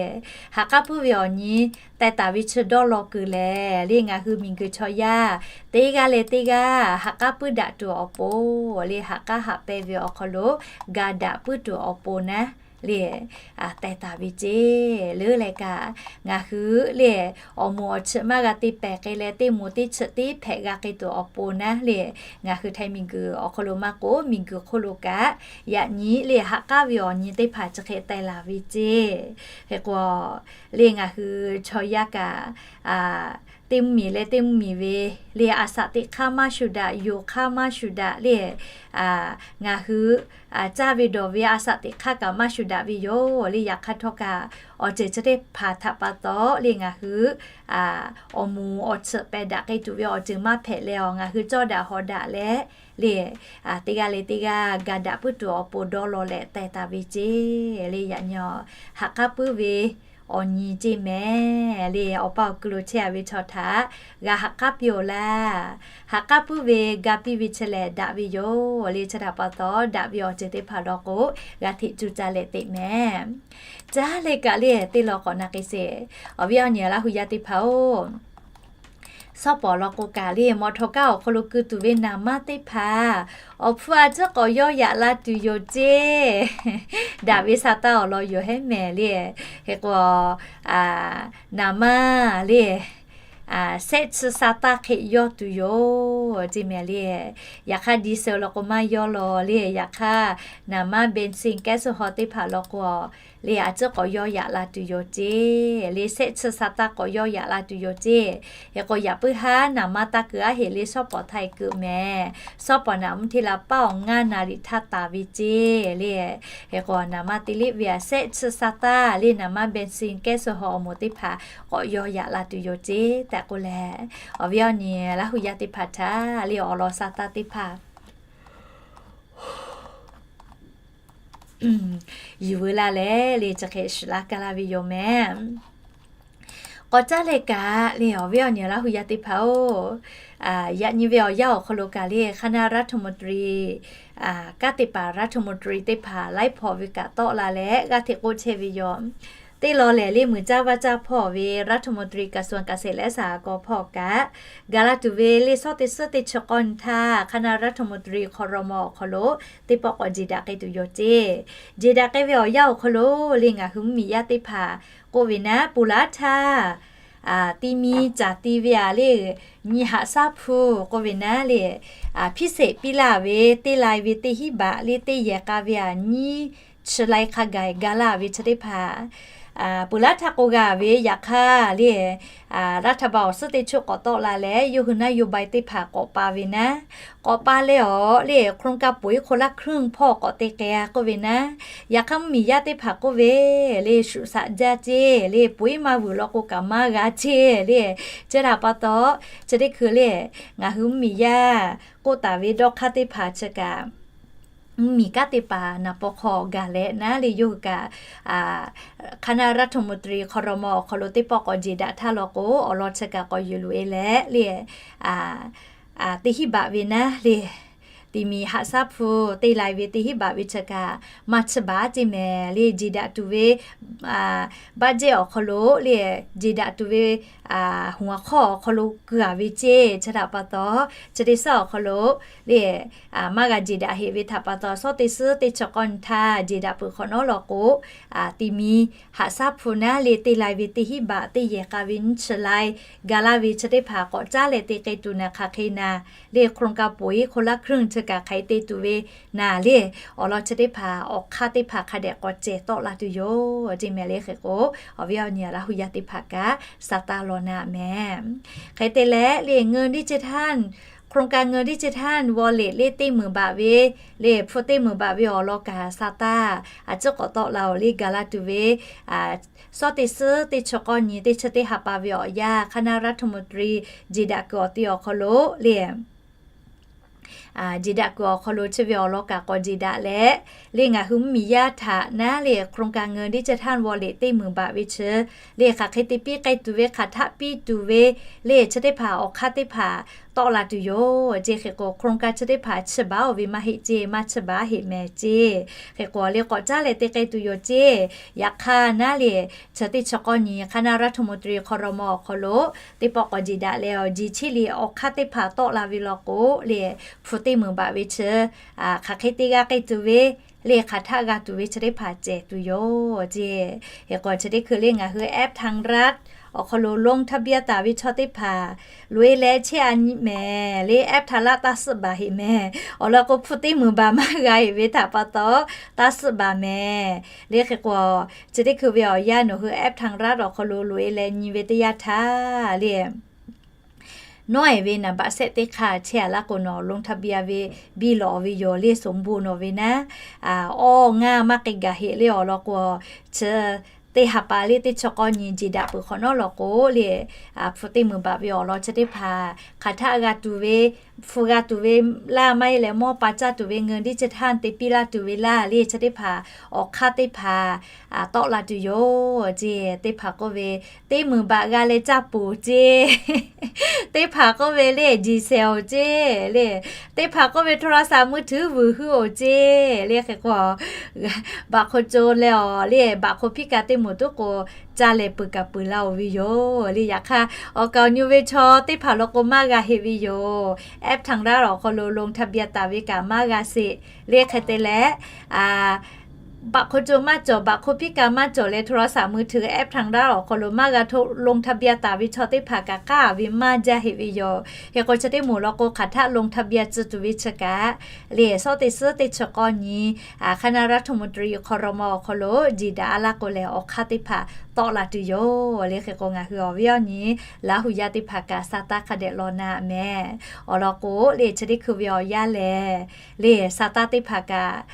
Ha k'aˉ puiˉ ve awˬ nyi teh taˍ ve chi dawˇ law kuiˬ lehˬ le, ngaˬ hui miˬguiˬ chaw yaˇ teˇ g'aˇ leh teˇ g'aˇ ha k'aˉ puiˉ daꞈ tuˬ awˬ pon le, ha k'aˉ haꞈ pehnˇ ve awˬ hk'aw lo ga daꞈ puiˉ tuˬ awˬ pon naˉ le, teh taˍ ve ceˇ. Leuˉ leh kaꞈ ngaˬ hui le, awˬ moˍ awˬ chiꞈ maˇ g'a te pehˍ k'ai leh, teˇ moˍ teˇ chiꞈ teˇ hpehꞈ g'a k'ai tuˬ awˬ pon naˉ le, ngaˬ hui Htaiˇ miˬguiˬ awˬ hk'aw lo maˇ k'o, miˬguiˬ hk'oˆ lo kaꞈ yaꞈ nyi le ha k'aˉ ve awˬ nyi teˇ hpaˍ chi hk'e teh laˬ ve ceˇ. Hk'e k'o le, ngaˬ hui chaw yaˇ kaꞈ teˇ mvuhˇmiˬ leh teˇ mvuhˇmiˬ ve le a shaꞈ teꞈ hk'aˇ maˇ shuˍ daꞈ, yonˍ hk'aˇ maˇ shuˍ daꞈ le, ngaˬ hui caˇ ve dawˬ ve a shaꞈ teꞈ hk'aˇ kaꞈ maˇ shuˍ daꞈ ve yoˬ le. Yaꞈ hk'aˇ htawˇ kaꞈ awˬ ceuˬ chi teˇ hpaˍ htaꞈ pa taw le, ngaˬ hui awˬ moˍ awˬ chiꞈ pehˬ daꞈ k'ai tuˬ ve awˬ ceuˬ maˇ hpehꞈ leh, awˬ ngaˬ hui cawˇ daꞈ hawˍ daꞈ leh le, teˇ g'aˇ leh teˇ g'aˇ ga daꞈ puiˉ tuˬ awˬ pon dawˇ law leh teh taˍ ve ceˇ le. Yaꞈ nyi ha k'aˉ puiˉ ve awˬ nyi ceˇ mehˍ le. Awˬ pa awˬ kuiˬ lo chehˇ a ve chaw htaꞈ g'a ha k'aˉ piˇ-oˬ laˇ. Ha k'aˉ puiˉ ve ga piˇ ve chi lehˬ daꞈ ve yoˬ le. Chi htaꞈ pa taw, daꞈ ve awˬ ceuˬ teˇ hpaˍ law k'o, g'a hteꞈ cuˇ caˇ leh teꞈ mehˍ. Caˇ leh kaꞈ le, teˇ law k'awꞈ na k'ai sheˍ. Awˬ viˉ awˬ nyi Laˇ huˍ yaˇ teˇ hpaˍ-oˬ, shawˉ pawˍ law k'o kaꞈ le, mawꞈ htawꞈ kaˇ awˬ hk'aw lo keu tuˬ ve naˍ manˇ teˇ hpaˍ awˬ hpfuhˇ a ciˉ k'awꞈ yawˇ yaꞈ la tuˬ yoˬ ceˇ. Daꞈ ve sa taˇ awˬ lawn yoˬ hehˉ mehˍ le. Hk'e k'o, naˍ manˇ le, shehˆ chi sa taˇ hk'e yawˇ tuˬ yoˬ ceˇ mehˍ le. Yaꞈ hk'aˇ diesel law k'o maˇ yawˇ law le. Yaꞈ hk'aˇ naˍ manˇ เบนซิน แก๊สโซฮอล์ teˇ hpaˍ law k'o le, a ciˉ k'awꞈ yawˇ yaꞈ la tuˬ yoˬ ceˇ le. Shehˆ chi sa taˇ k'awꞈ yawˇ yaꞈ la tuˬ yoˬ ceˇ. Hk'e k'o yaꞈ puiˉ haˉ naˍ manˇ taˇ keu aˉ heꞈ le, shawˉ pawˍ htaˇ e keu mehˍ. Shawˉ pawˍ naˍ mvuhˇ hteˇ la paˉ awˬ ngaˇ naˍ riˍ htaˇ taˍ ve ceˇ le. Hk'e k'o naˍ manˇ te liˇ ve a shehˆ chi sa taˇ le, naˍ manˇ เบนซิน แก๊สโซฮอล์ awˬ moˍ teˇ hpaˍ k'awꞈ yawˇ yaꞈ la tuˬ yoˬ ceˇ tehꞈ k'oˆ leh, awˬ viˉ awˬ nyi Laˇ hu yaˇ teˇ hpaˍ htaꞈ le awˬ lawn sa taˇ teˇ hpaˍ yuˬ veu laˇ leh le, chi hk'e shiˍ laˇ kaˇ laˇ ve yoˬ mehˍ. K'awꞈ caˉ leh kaꞈ le, awˬ viˉ awˬ nyi Laˇ hu yaˇ teˇ hpaˍ-oˬ, yaꞈ nyi ve awˬ yanˇ awˬ hk'aw lo kaꞈ le คณะรัฐมนตรี kanˉ te paˍ รัฐมนตรี teˇ hpaˍ laiˉ hpawˇ ve kaꞈ tawˆ la leh g'aˇ hteꞈ k'oˆ chehˇ ve yoˬ. Teˇ law lehˬ le, muiˬ caˇ vaˇ caˇ hpawˇ ve รัฐมนตรี กระทรวงเกษตรและสหกรณ์ hpawˇ kaꞈ gaˬ la tuˬ ve le, shawˉ teˇ suhˉ teˇ chi k'awˇ nyi htaˇ คณะรัฐมนตรี ครม. awˬ hk'aw lo teˇ pawˆ k'awꞈ jeˬ daꞈ k'ai tuˬ yoˬ ceˇ. Jeˬ daꞈ k'ai ve awˬ yanˇ awˬ hk'aw lo le, ngaˬ hui mvuhˇmiˬ yaˇ teˇ hpaˍ k'oˆ ve naˉ, ponˬ laˉ htaˇ ti mi caˬ ti ve a le, nyi haꞈ shaˉ hpu k'oˆ ve naˉ le, hpiˇ sheˍ piˇ laˇ ve teˇ lai ve teˇ hinˉ baꞈ le teˇ yehˬ k'a ve a nyiˇ chi lai hk'a gaˬ gaˬ laˇ ve chi teˇ hpaˍ ponˬ laˉ htaˇ k'oˆ g'a ve. Yaꞈ hk'aˇ le, รัฐบาล awˬ suhˉ teˇ choˆ k'awꞈ tawˆ la leh, yawˇ hui naˉ yoˬ bai teˇ hpaˍ k'awꞈ pa ve naˉ, k'awꞈ pa leh awˬ le โครงการ ponˬ iˉ hk'o laˇ hkuiˉ hpawˇ k'awꞈ te k'ai a k'oˆ ve naˉ. Yaꞈ hk'aˇ mvuhˇmiˬ yaˇ teˇ hpaˍ k'oˆ ve le, shuꞈ shaꞈ jaˇ ceˇ le, ponˬ iˉ maˇ vuiˬ law k'o kaꞈ maˇ g'a ceˇ le. Chi htaꞈ pa taw, chi teˇ hkui le, ngaˬ hui mvuhˇmiˬ yaˇ k'oˆ taˍ ve dawˇ hk'aˇ teˇ hpaˍ chi kaꞈ mvuhˇmiˬ kanˉ te paˍ naˍ paw hk'aw gaˬ leh naˉ le, yawˇ hui kaꞈ คณะรัฐมนตรี ครม. awˬ hk'aw lo teˇ pawˆ k'awꞈ jeˬ daꞈ htaˇ law k'o, awˬ lawn chi kaꞈ k'awꞈ yuˬ loꞈ e leh le, teˇ hinˉ baꞈ ve naˉ le, ti mi haꞈ shaˉ hpu teˇ lai ve teˇ hinˉ baꞈ ve chi kaꞈ maˇ chi baˬ ceˇ mehˍ le. Jeˬ daꞈ tuˬ ve baˆ jehˇ awˬ hk'aw lo le, jeˬ daꞈ tuˬ ve huˍ a hk'awˇ awˬ hk'aw lo keu a ve ceˇ. Chi htaꞈ pa taw, chi teˇ suhˉ awˬ hk'aw lo le, maˇ g'a jeˬ daꞈ heꞈ ve htaꞈ pa taw, shawˉ teˇ suhˉ teˇ chi k'awˇ nyi htaˇ jeˬ daꞈ peuˬ hk'awꞈ nawˉ law k'o, ti mi haꞈ shaˉ hpu naˉ le, teˇ lai ve teˇ hinˉ baꞈ teˇ yehˬ k'a ve nyiˇ chi lai gaˬ laˇ ve chi teˇ hpaˍ k'awꞈ caˉ leh te k'ai tuˬ naˍ hk'aˬ hk'e naˍ le, โครงการ ponˬ iˉ hk'o laˇ hkuiˉ chi kaꞈ hk'aˬ hk'e te tuˬ ve naˍ le, awˬ lawn chi teˇ hpaˍ awˬ hk'aˇ teˇ hpaˍ hk'a dehꞈ k'awꞈ cehˬ tawˆ la tuˬ yoˬ ceˇ mehˍ le. Hk'e k'o, awˬ viˉ awˬ nyi Laˇ hu yaˇ teˇ hpaˍ kaꞈ sa taˇ law naˍ mehˍ. Hk'e te leh le, เงินดิจิทัล โครงการ เงินดิจิทัล wallet le teˇ meunˍ baꞈ ve le, hpu teˇ meunˍ baꞈ ve awˬ lawn kaꞈ sa taˇ a ciˉ k'awꞈ tawˆ la oˬ le. Gaˬ la tuˬ ve shawˉ teˇ suhˉ teˇ chi k'awˇ nyi teˇ chi teˇ ha pa ve awˬ yanˇ คณะรัฐมนตรี jeˬ daꞈ kuiˬ awˬ ti awˬ hk'aw lo le, jeˬ daꞈ kuiˬ awˬ hk'aw lo chi ve awˬ lawn kaꞈ k'awꞈ jeˬ daꞈ leh le, ngaˬ hui mvuhˇmiˬ yaˇ htaꞈ naˉ le, โครงการ เงินดิจิทัล wallet teˇ meunˍ baꞈ ve chi le, hk'aˬ hk'e te piˇ k'ai tuˬ ve, hk'aˬ htaˆ piˇ tuˬ ve le, chi teˇ hpaˍ awˬ hk'aˇ teˇ hpaˍ tawˆ la tuˬ yoˬ ceˇ. Hk'e k'o, โครงการ chi teˇ hpaˍ chi baˬ oˬ ve maˇ heˆ ceˇ, maˇ chi baˬ heˆ mehˍ ceˇ. Hk'e k'o le, k'awꞈ caˉ leh te k'ai tuˬ yoˬ ceˇ. Yaꞈ hk'aˇ naˉ le, chi teˇ chi k'awˇ nyi คณะรัฐมนตรี ครม. awˬ hk'aw lo teˇ pawˆ k'awꞈ jeˬ daꞈ leh awˬ jeˬ cheˇ le awˬ hk'aˇ teˇ hpaˍ tawˆ la ve law k'o le, hpu teˇ meunˍ baꞈ ve chi hk'aˬ hk'e te g'a k'ai tuˬ ve le, hk'aˬ htaˆ g'a tuˬ ve chi teˇ hpaˍ cehˬ tuˬ yoˬ ceˇ. Hk'e k'o chi teˇ hkui le, ngaˬ hui แอปธนารัฐ awˬ hk'aw lo ลงทะเบียน taˍ ve chaw teˇ hpaˍ loꞈ e leh chehˇ a nyi mehˍ le, แอปธนารัฐ taˇ suhˆ baˬ heˆ mehˍ. Awˬ lawn k'o, hpu teˇ meunˍ baꞈ maˇ g'a heˆ ve htaꞈ pa taw, taˇ suhˆ baˬ mehˍ le. Hk'e k'o, chi teˇ hkui ve awˬ yanˇ nawˬ hui แอปธนารัฐ awˬ hk'aw lo loꞈ e leh nyi ve teˇ yanˇ htaˇ le, nawˉ e ve naˍ baꞈ shehˆ teˇ hk'aˇ chehˇ a laˇ k'o, nawˬ ลงทะเบียน ve biˇ lawꞈ ve yoˬ le, สมบูรณ์ nawˬ ve naˉ, awˇ ngaˇ maˇ k'ai gaˬ heˆ le. Awˬ lawn k'o, chi teˇ ha pa le teˇ chi k'awˇ nyi jeˬ daꞈ peuˬ hk'awꞈ nawˉ law k'o le, hpu teˇ meunˍ baꞈ ve awˬ lawn chi teˇ hpaˍ hk'aˬ htaˆ g'a tuˬ ve, hpu g'a tuˬ ve laˇ maˇ heˆ leh mawˇ pa caˇ tuˬ ve เงินดิจิทัล te piˇ laˇ tuˬ ve laˇ le, chi teˇ hpaˍ awˬ hk'aˇ teˇ hpaˍ tawˆ la tuˬ yoˬ ceˇ. Teˇ hpaˍ k'oˆ ve, teˇ meunˍ baꞈ g'a leh caˇ poˬ ceˇ. Teˇ hpaˍ k'oˆ ve le, ดีเซล ceˇ le. Teˇ hpaˍ k'oˆ ve, โทรศัพท์มือถือ vuiˬ hui oˬ ceˇ le. Hk'e k'o, baꞈ hk'o co leh awˬ le, baꞈ hk'o piˇ kaꞈ teˇ moˍ tuˉ k'o, caˇ leh peuˬ kaꞈ peuˬ la oˬ ve yoˬ le. Yaꞈ hk'aˇ, awˬ kaˍ awˬ nyu ve chaw teˇ hpaˍ law k'o maˇ g'a heˆ ve yoˬ. แอปธนารัฐ awˬ hk'aw lo ลงทะเบียน taˍ ve kaꞈ maˇ g'a sheˍ le. Hk'e te leh, Baꞈ hk'o co maˇ cawˬ, baꞈ hk'o piˉ ka maˇ cawˬ leh โทรศัพท์มือถือ app ทางด้าน awˬ hk'aw lo maˇ g'a hto ลงทะเบียน taˍ ve chaw teˇ hpaˍ kaꞈ k'aˉ ve maˇ jaˇ heˆ ve yoˬ. Hk'e k'o chi teˇ moˍ law k'o hk'aˬ htaˆ ลงทะเบียน tcuh tuˬ ve chi kaꞈ, lehˬ shawˉ teˇ suhˉ teˇ chi k'awˇ nyi คณะรัฐมนตรี ครม. awˬ hk'aw lo jiˬ daꞈ a laˇ k'o lehˬ, awˬ hk'aˇ teˇ hpaˍ tawˆ la tuˬ yoˬ. Lehˬ hk'e k'o ngaˬ hui awˬ viˉ awˬ nyi Laˇ hu yaˇ teˇ hpaˍ kaꞈ sa taˇ hk'a dehꞈ law na mehˍ. Awˬ lawn k'o lehˬ chi teˇ hkui ve awˬ yanˇ lehˬ, lehˬ sa taˇ teˇ hpaˍ kaꞈ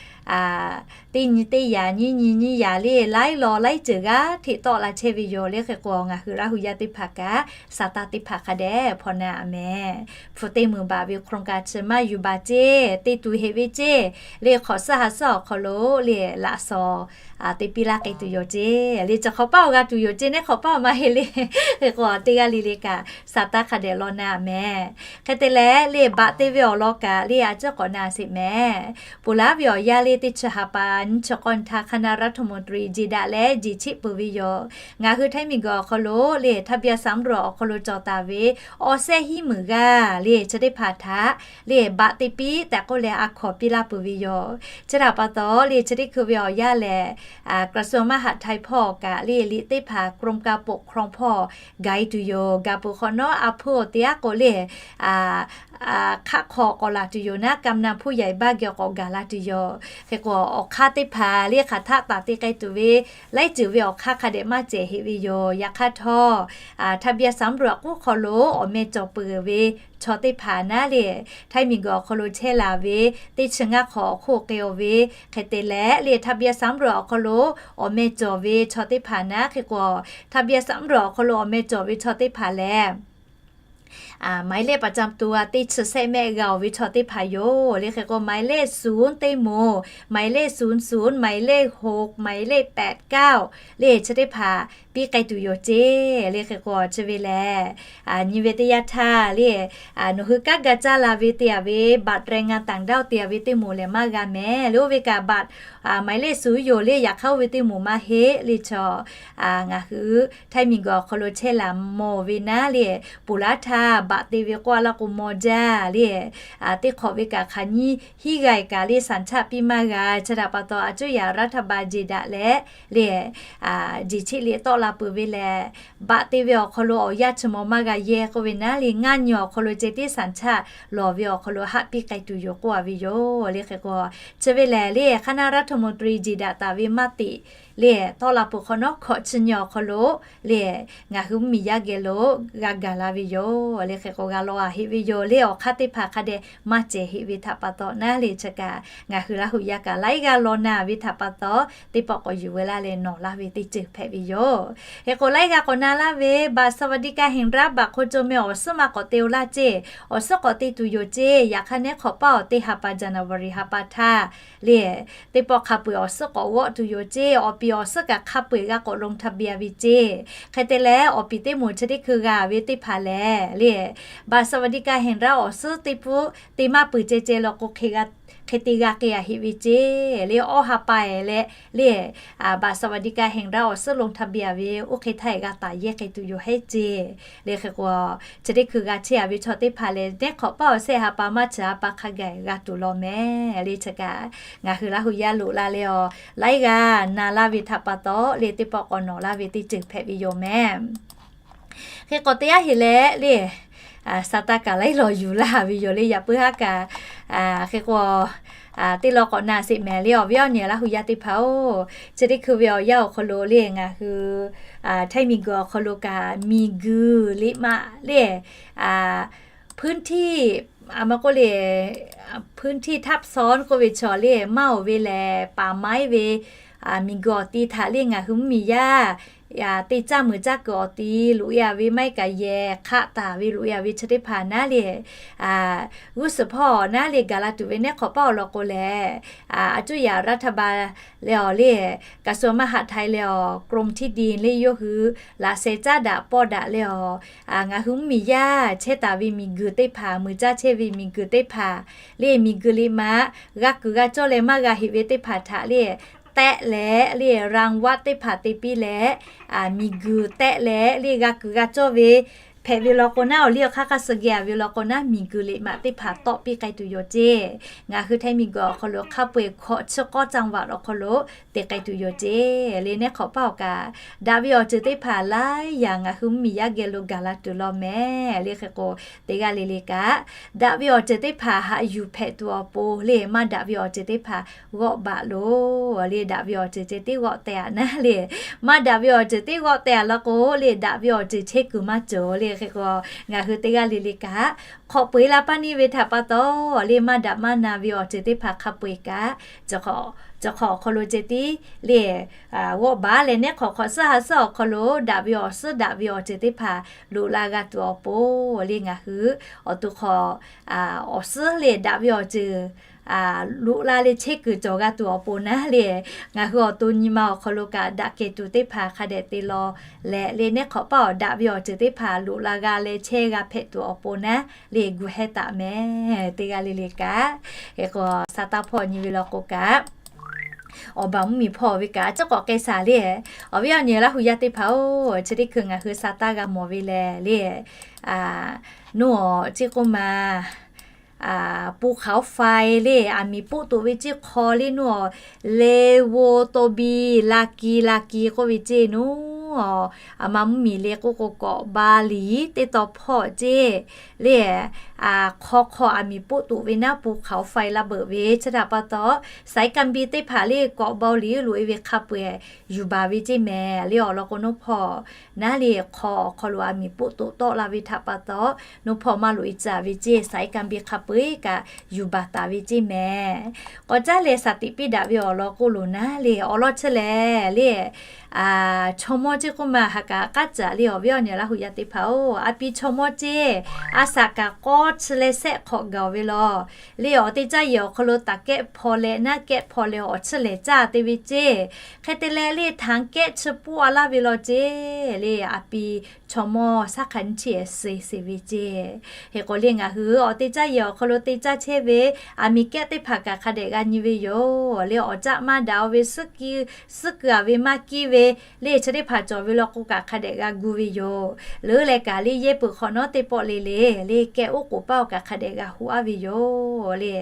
teˇ nyi teˇ yaꞈ nyiˇ nyi nyiˇ yaꞈ lehˬ laiˉ law laiˉ ceuˬ g'aˇ hteꞈ tawˆ la chehˇ ve yoˬ. Lehˬ hk'e k'o ngaˬ hui Laˇ hu yaˇ teˇ hpaˍ kaꞈ sa taˇ teˇ hpaˍ hk'a dehꞈ hpaw na mehˍ. Hpu teˇ meunˍ baˬ ve โครงการ chi maˇ yuˬ baˬ ceˇ, te tuˬ heˆ ve ceˇ. Lehˬ hk'awꞈ suhˉ ha suhˉ awˬ hk'aw lo lehˬ laꞈ shawnˍ te piˇ laˇ k'ai tuˬ yoˬ ceˇ. Lehˬ chi hk'awꞈ paˇ awˬ g'a tuˬ yoˬ ceˇ, neˉ hk'awꞈ paˇ awˬ maˇ heˆ lehˬ. Hk'e k'o teˇ g'aˇ le le kaꞈ sa taˇ hk'a dehꞈ law na mehˍ. Hk'e te leh lehˬ baꞈ te ve awˬ lawn kaꞈ lehˬ a ciˉ k'awꞈ na sheˍ mehˍ. Ponˬ laˉ ve awˬ yanˇ lehˬ teˇ chi ha pa nyiˇ chi k'awˇ nyi htaˇ คณะรัฐมนตรี jeˬ daꞈ leh jeˬ cheˆ peuˬ ve yoˬ. Ngaˬ hui htaiˇ miˬguiˬ awˬ hk'aw lo lehˬ ทะเบียนสำรวจ awˬ hk'aw lo cawˬ taˍ ve awˬ sehˉ hiˉ meunˍ g'aˇ lehˬ chi teˇ hpaˍ htaꞈ lehˬ baꞈ te piˇ tehꞈ k'oˆ leh a hkawˍ piˇ laˇ peuˬ ve yoˬ. Chi htaꞈ pa taw lehˬ chi teˇ hkui ve awˬ yanˇ lehˬ กระทรวงมหาดไทย hpawˇ kaꞈ lehˬ liꞈ teˇ hpaˍ กรมการปกครอง hpawˇ gaˬ e tuˬ yoˬ. Gaˬ peuˬ hk'awꞈ nawˉ a hpuˇ awˬ te aˉ k'o lehˬ hk'aˆ hk'aw k'awꞈ laˬ tuˬ yoˬ naˉ, กำนันผู้ใหญ่บ้าน geh k'awꞈ gaˬ la tuˬ yoˬ. Hk'e k'o awˬ hk'aˇ teˇ hpaˍ lehˬ hk'aˬ htaˆ taˍ te k'ai tuˬ ve laiˉ ceuˬ ve awˬ hk'aˇ hk'a dehꞈ maˇ cehˬ heˆ ve yoˬ. Yaꞈ hk'aˇ htawˇ ทะเบียนสำรวจ k'oˆ hk'aw lo awˬ meh cawˬ peuˬ ve chaw teˇ hpaˍ naˉ lehˬ htaiˇ miˬguiˬ awˬ hk'aw lo chehˇ laˬ ve teˇ chi ngaˇ hk'awꞈ awˬ hk'oˆ k'ai-o ve hk'e te leh lehˬ ทะเบียนสำรวจ awˬ hk'aw lo awˬ meh cawˬ ve chaw teˇ hpaˍ naˉ hk'e k'o ทะเบียนสำรวจ awˬ hk'aw lo awˬ meh cawˬ ve chaw teˇ hpaˍ lehˬ หมายเลขประจำตัว teˇ chi sehˆ mehˆ g'a-oˬ ve chaw teˇ hpaˍ yoˬ. Lehˬ hk'e k'o หมายเลขศูนย์ teˇ moˍ, หมายเลขศูนย์ศูนย์ หมายเลขหก หมายเลขแปดเก้า lehˬ chi teˇ hpaˍ piˇ k'ai tuˬ yoˬ ceˇ. Lehˬ hk'e k'o chi ve lehˬ nyi ve teˇ yanˇ htaˇ lehˬ nawˬ hui kanˉ ga caˇ la ve te-a ve บัตรแรงงานต่างด้าว te-a ve teˇ moˍ lehˬ maˇ g'a mehˍ. Lehˬ oˇ ve kaꞈ บัตร หมายเลขศูนย์ yoˬ lehˬ yaꞈ hk'aˇ oˇ ve teˇ moˍ maˇ heˆ lehˬ chaw ngaˬ hui htaiˇ miˬguiˬ awˬ hk'aw lo chehˇ laˬ mawˬ ve naˉ lehˬ ponˬ laˉ htaˇ baꞈ te ve k'oˆ a laˇ k'o maw jaˇ lehˬ teˇ hk'awꞈ ve kaꞈ hk'aˬ nyiˇ hiˉ g'a kaꞈ lehˬ สัญชาติ piˇ maˇ g'a. Chi htaꞈ pa taw a cuˇ yaꞈ รัฐบาล jeˬ daꞈ leh lehˬ jeˬ cheˆ leh tawˆ la peuˬ ve lehˬ baꞈ te ve awˬ hk'aw lo awˬ yanˇ chi maw maˇ g'a yehˇ k'oˆ ve naˉ lehˬ ngaˇ nyi awˬ hk'aw lo ceh tiˉ สัญชาติ lawˬ ve awˬ hk'aw lo haˆ piˇ k'ai tuˬ yoˬ k'oˆ a ve yoˬ. Lehˬ hk'e k'o chi ve lehˬ lehˬ คณะรัฐมนตรี jeˬ daꞈ taˍ ve maˇ teꞈ lehˬ tawˆ la peuˬ hk'awꞈ nawˉ hkawꞈ chi nyi awˬ hk'aw lo lehˬ ngaˬ hui mvuhˇmiˬ yaˇ geh lo g'a gaˬ la ve yoˬ. Lehˬ hk'e k'o g'a law a heˆ ve yoˬ. Lehˬ awˬ hk'aˇ teˇ hpaˍ hk'a dehꞈ maˇ cehˬ heˆ ve htaꞈ pa taw naˉ lehˬ chi kaꞈ ngaˬ hui Laˇ hu yaˇ kaꞈ laiˉ g'aˇ law na ve htaꞈ pa taw teˇ pawˆ k'awꞈ yuˬ veu laˇ leh nawˬ laˇ ve teˇ ceuˬ hpehꞈ ve yoˬ. Hk'e k'o laiˉ g'aˇ k'awꞈ na laˇ ve บัตรสวัสดิการแห่งรัฐ baꞈ hk'o co meh awˬ suhˉ maˇ k'awꞈ te-o laˇ ceˇ. Awˬ suhˉ k'awꞈ te tuˬ yoˬ ceˇ. Yaꞈ hk'aˇ neˉ hk'awꞈ paˇ awˬ teˇ ha pa January ha pa htaˇ lehˬ teˇ pawˆ hk'a peu-eˬ awˬ suhˉ k'awꞈ g'awˆ tuˬ yoˬ ceˇ. Awˬ piˍ awˬ suhˉ kaꞈ hk'a peu-eˬ g'a k'awꞈ ลงทะเบียน ve ceˇ. Hk'e te leh awˬ piˍ teˇ moˍ chi teˇ hkui g'a ve teˇ hpaˍ lehˬ lehˬ บัตรสวัสดิการแห่งรัฐ awˬ suhˉ teˇ pfuhˇ te maˇ peuˬ ceh ceh law k'o hk'e te g'a k'ai-a heˆ ve ceˇ. Lehˬ awˇ ha pa-eˬ leh lehˬ บัตรสวัสดิการแห่งรัฐ awˬ suhˉ ลงทะเบียน ve oˇ hk'e htaˇ-eˬ g'a taˍ yehˇ k'ai tuˬ yoˬ heˆ ceˇ. Lehˬ hk'e k'o chi teˇ hkui g'a chehˇ-a ve chaw teˇ hpaˍ lehˬ neˉ hk'awꞈ paˇ awˬ sehˆ ha pa maˇ chi ha pa hk'a gaˬ g'a tuˬ law mehˍ. Lehˬ chi kaꞈ ngaˬ hui Laˇ hu yaˇ loꞈ la leh awˬ laiˉ g'aˇ na laˇ ve htaꞈ pa taw lehˬ teˇ pawˆ k'awꞈ nawˬ laˇ ve teˇ ceuˬ hpehꞈ ve yoˬ mehˍ. Hk'e k'o teˇ yanˇ heˆ leh lehˬ sa taˇ kaꞈ laiˉ law yuˬ laˇ ve yoˬ lehˬ. Yaꞈ puiˉ haˉ kaꞈ hk'e k'o teˇ law k'awꞈ na sheˍ mehˍ lehˬ awˬ viˉ awˬ nyi Laˇ hu yaˇ teˇ hpaˍ-oˬ, chi teˇ hkui ve awˬ yanˇ awˬ hk'aw lo lehˬ ngaˬ hui htaiˇ miˬguiˬ awˬ hk'aw lo kaꞈ miˬguiˬ liꞈ ma lehˬ พื้นที่ maˇ k'oˆ lehˬ พื้นที่ทับซ้อน k'oˆ ve chaw lehˬ maˇ-oˬ ve lehˬ ป่าไม้ ve miˬguiˬ awˬ ti htaꞈ lehˬ ngaˬ hui mvuhˇmiˬ yaˇ teˇ caˇ meuˍ caˇ kuiˬ awˬ ti loꞈ-e-a ve maˇ heˆ kaꞈ yehˬ hk'aˆ taˍ ve loꞈ-e-a ve chi teˇ hpaˍ naˉ lehˬ g'uˇ suhˍ hpawˇ naˉ lehˬ gaˬ la tuˬ ve neˉ hk'awꞈ paˇ awˬ lawn k'o lehˬ a cuˇ yaꞈ รัฐบาล lehˬ awˬ lehˬ กระทรวงมหาดไทย lehˬ awˬ กรมที่ดิน lehˬ yawˇ hui laꞈ sheh caˉ daꞈ pawˇ daꞈ lehˬ awˬ ngaˬ hui mvuhˇmiˬ yaˇ chehˇ taˍ ve miˬguiˬ teˇ hpaˍ meuˍ caˇ chehˇ ve miˬguiˬ teˇ hpaˍ lehˬ miˬguiˬ liꞈ ma g'a kuiˬ g'a cawˇ leh maˇ g'a heˆ ve teˇ hpaˍ htaꞈ lehˬ tehˆ leh lehˬ รางวัล teˇ hpaˍ te piˇ leh miˬguiˬ tehˆ leh lehˬ g'a kuiˬ g'a cawˇ ve hpehꞈ ve law k'o naˉ, awˬ liˇ awˬ hk'aˇ hk'a suh geh a ve law k'o naˉ, miˬguiˬ liꞈ maꞈ teˇ hpaˍ tawˆ piˇ k'ai tuˬ yoˬ ceˇ. Ngaˬ hui Htaiˇ miˬguiˬ awˬ hk'aw lo hk'a peu-eˬ hkawꞈ chi k'awˇ จังหวัด awˬ hk'aw lo te k'ai tuˬ yoˬ ceˇ. Le neˉ hk'awꞈ paˇ awˬ kaꞈ, daꞈ ve awˬ ceuˬ teˇ hpaˍ laiˉ yaꞈ ngaˬ hui mvuhˇmiˬ yaˇ geh lo gaˬ la tuˬ law mehˍ. Le hk'e k'o, teˇ g'aˇ le le kaꞈ, daꞈ ve awˬ ceuˬ teˇ hpaˍ haꞈ yuˬ hpehꞈ tuˬ awˬ pon le, maˇ daꞈ ve awˬ ceuˬ teˇ hpaˍ g'awˆ baꞈ loˬ. Le daꞈ ve awˬ ceuˬ ceh tiˉ g'awˆ teh-a naˉ le, maˇ daꞈ ve awˬ ceuˬ tiˉ g'awˆ teh-a law k'o le, daꞈ ve awˬ ceuˬ chehˇ kuiˬ maˇ cawˬ. Le hk'e k'o, ngaˬ hui teˇ g'aˇ le le kaꞈ, hk'awꞈ peu-eˬ la paˇ neˇ ve htaꞈ pa taw, le maˇ daꞈ maˇ na ve awˬ ceuˬ teˇ hpaˍ hk'a peu-eˬ kaꞈ, chi hk'awꞈ awˬ hk'aw lo ceh tiˉ le g'awˆ baꞈ leh, neˉ hk'awꞈ hk'awꞈ suhˉ ha suhˉ awˬ hk'aw lo daꞈ ve awˬ suhˉ daꞈ ve awˬ ceuˬ teˇ hpaˍ loꞈ la g'a tuˬ awˬ pon le, ngaˬ hui awˬ to hk'awꞈ awˬ suhˉ le daꞈ ve awˬ ceuˬ loꞈ la leh chehˇ kuiˬ cawˬ g'a tuˬ awˬ pon naˉ le, ngaˬ hui awˬ to nyi ma awˬ hk'aw lo kaꞈ daꞈ kehˬ tuˬ teˇ hpaˍ hk'a dehꞈ te law leh, le neˉ hk'awꞈ paˇ awˬ daꞈ ve awˬ ceuˬ teˇ hpaˍ loꞈ la g'a leh chehˇ g'a hpehꞈ tuˬ awˬ pon naˉ le, gu hehˇ taˍ mehˍ. Teˇ g'aˇ le le kaꞈ, hk'e k'o, sa taˇ hpawˇ nyi ve law k'o kaꞈ, awˬ baˬ mvuhˇmiˬ hpawˇ ve kaꞈ chi k'awꞈ k'ai shaˍ le. Awˬ viˉ awˬ nyi Laˇ hu yaˇ teˇ hpaˍ-oˬ, chi teˇ hkui ngaˬ hui sa taˇ g'a mawˬ ve lehˬ le, nuˇ awˬ ceˇ k'oˆ ma ภูเขาไฟ le, aˬ miˍ poˆ toꞈ ve ceˇ hk'aw le nuˇ awˬ, le wo to bi la ki la ki k'oˆ ve ceˇ nuˇ awˬ, aˬ ma mvuhˇmiˬ le k'oˆ k'o k'awꞈ ba liˍ teˇ taw hpawˇ ceˇ le, hk'aw hk'aw aˬ miˍ poˆ toꞈ ve naˉ ภูเขาไฟ la beuꞈ ve chi htaꞈ pa taw, saiˉ kaˇ biˇ teˇ hpaˍ le k'awꞈ ba liˍ loꞈ-e ve hk'a peu-eˬ yuˬ baˬ ve ceˇ mehˍ. Le awˬ lawn k'o, nuˇ hpawˇ naˉ le hk'aw awˬ hk'aw lo aˬ miˍ poˆ toꞈ tawˆ la ve htaꞈ pa taw, nuˇ hpawˇ maˇ loꞈ-e tcuh ve ceˇ, saiˉ kaˇ biˇ hk'a peu-eˬ kaꞈ yuˬ baˬ taˍ ve ceˇ mehˍ. K'awꞈ caˉ leh saˍ tiꞈ piˇ daꞈ ve awˬ lawn k'oˆ loˬ naˉ le, awˬ lawn chi lehˬ le, chaw mawˇ ceˇ k'oˆ ma ha kaꞈ k'aˉ caꞈ le. Awˬ viˉ awˬ nyi Laˇ hu yaˇ teˇ hpaˍ-oˬ, aˬ pi chaw mawˇ ceˇ, a shaꞈ kaꞈ k'awˇ chi leh sehˆ hk'awꞈ gaˬ ve law. Le awˬ te caˇ yehˬ awˬ hk'aw lo taˍ kehˆ hpaw leh naˉ kehˆ hpaw leh awˬ chiˇ lehˍ caˇ te ve ceˇ. Hk'e te leh le htanˍ kehˆ chi puˆ-a laˇ ve law ceˇ. Le aˬ pi chaw mawˇ shaˉ hk'aˬ nyiˇ chi ehˍ se se ve ceˇ. Hk'e k'o le ngaˬ hui awˬ te caˇ yehˬ awˬ hk'aw lo te caˇ chehˇ ve, aˬ miˍ kehˆ teˇ hpaˍ kaꞈ hk'a dehꞈ g'a nyi ve yoˬ. Le awˬ caˆ maˇ daꞈ-o ve, suhˉ kuiˬ-a ve maˇ kiˇ ve, le chi teˇ hpaˍ cawˬ ve law k'o kaꞈ hk'a dehꞈ g'a gu ve yoˬ. Leuˉ leh kaꞈ le yehˇ peuˬ hk'awꞈ nawˉ teˇ pawˆ le le, le kehˬ oˉ k'oˍ paˇ-oˬ kaꞈ hk'a dehꞈ g'a hoꞈ-a ve yoˬ. Le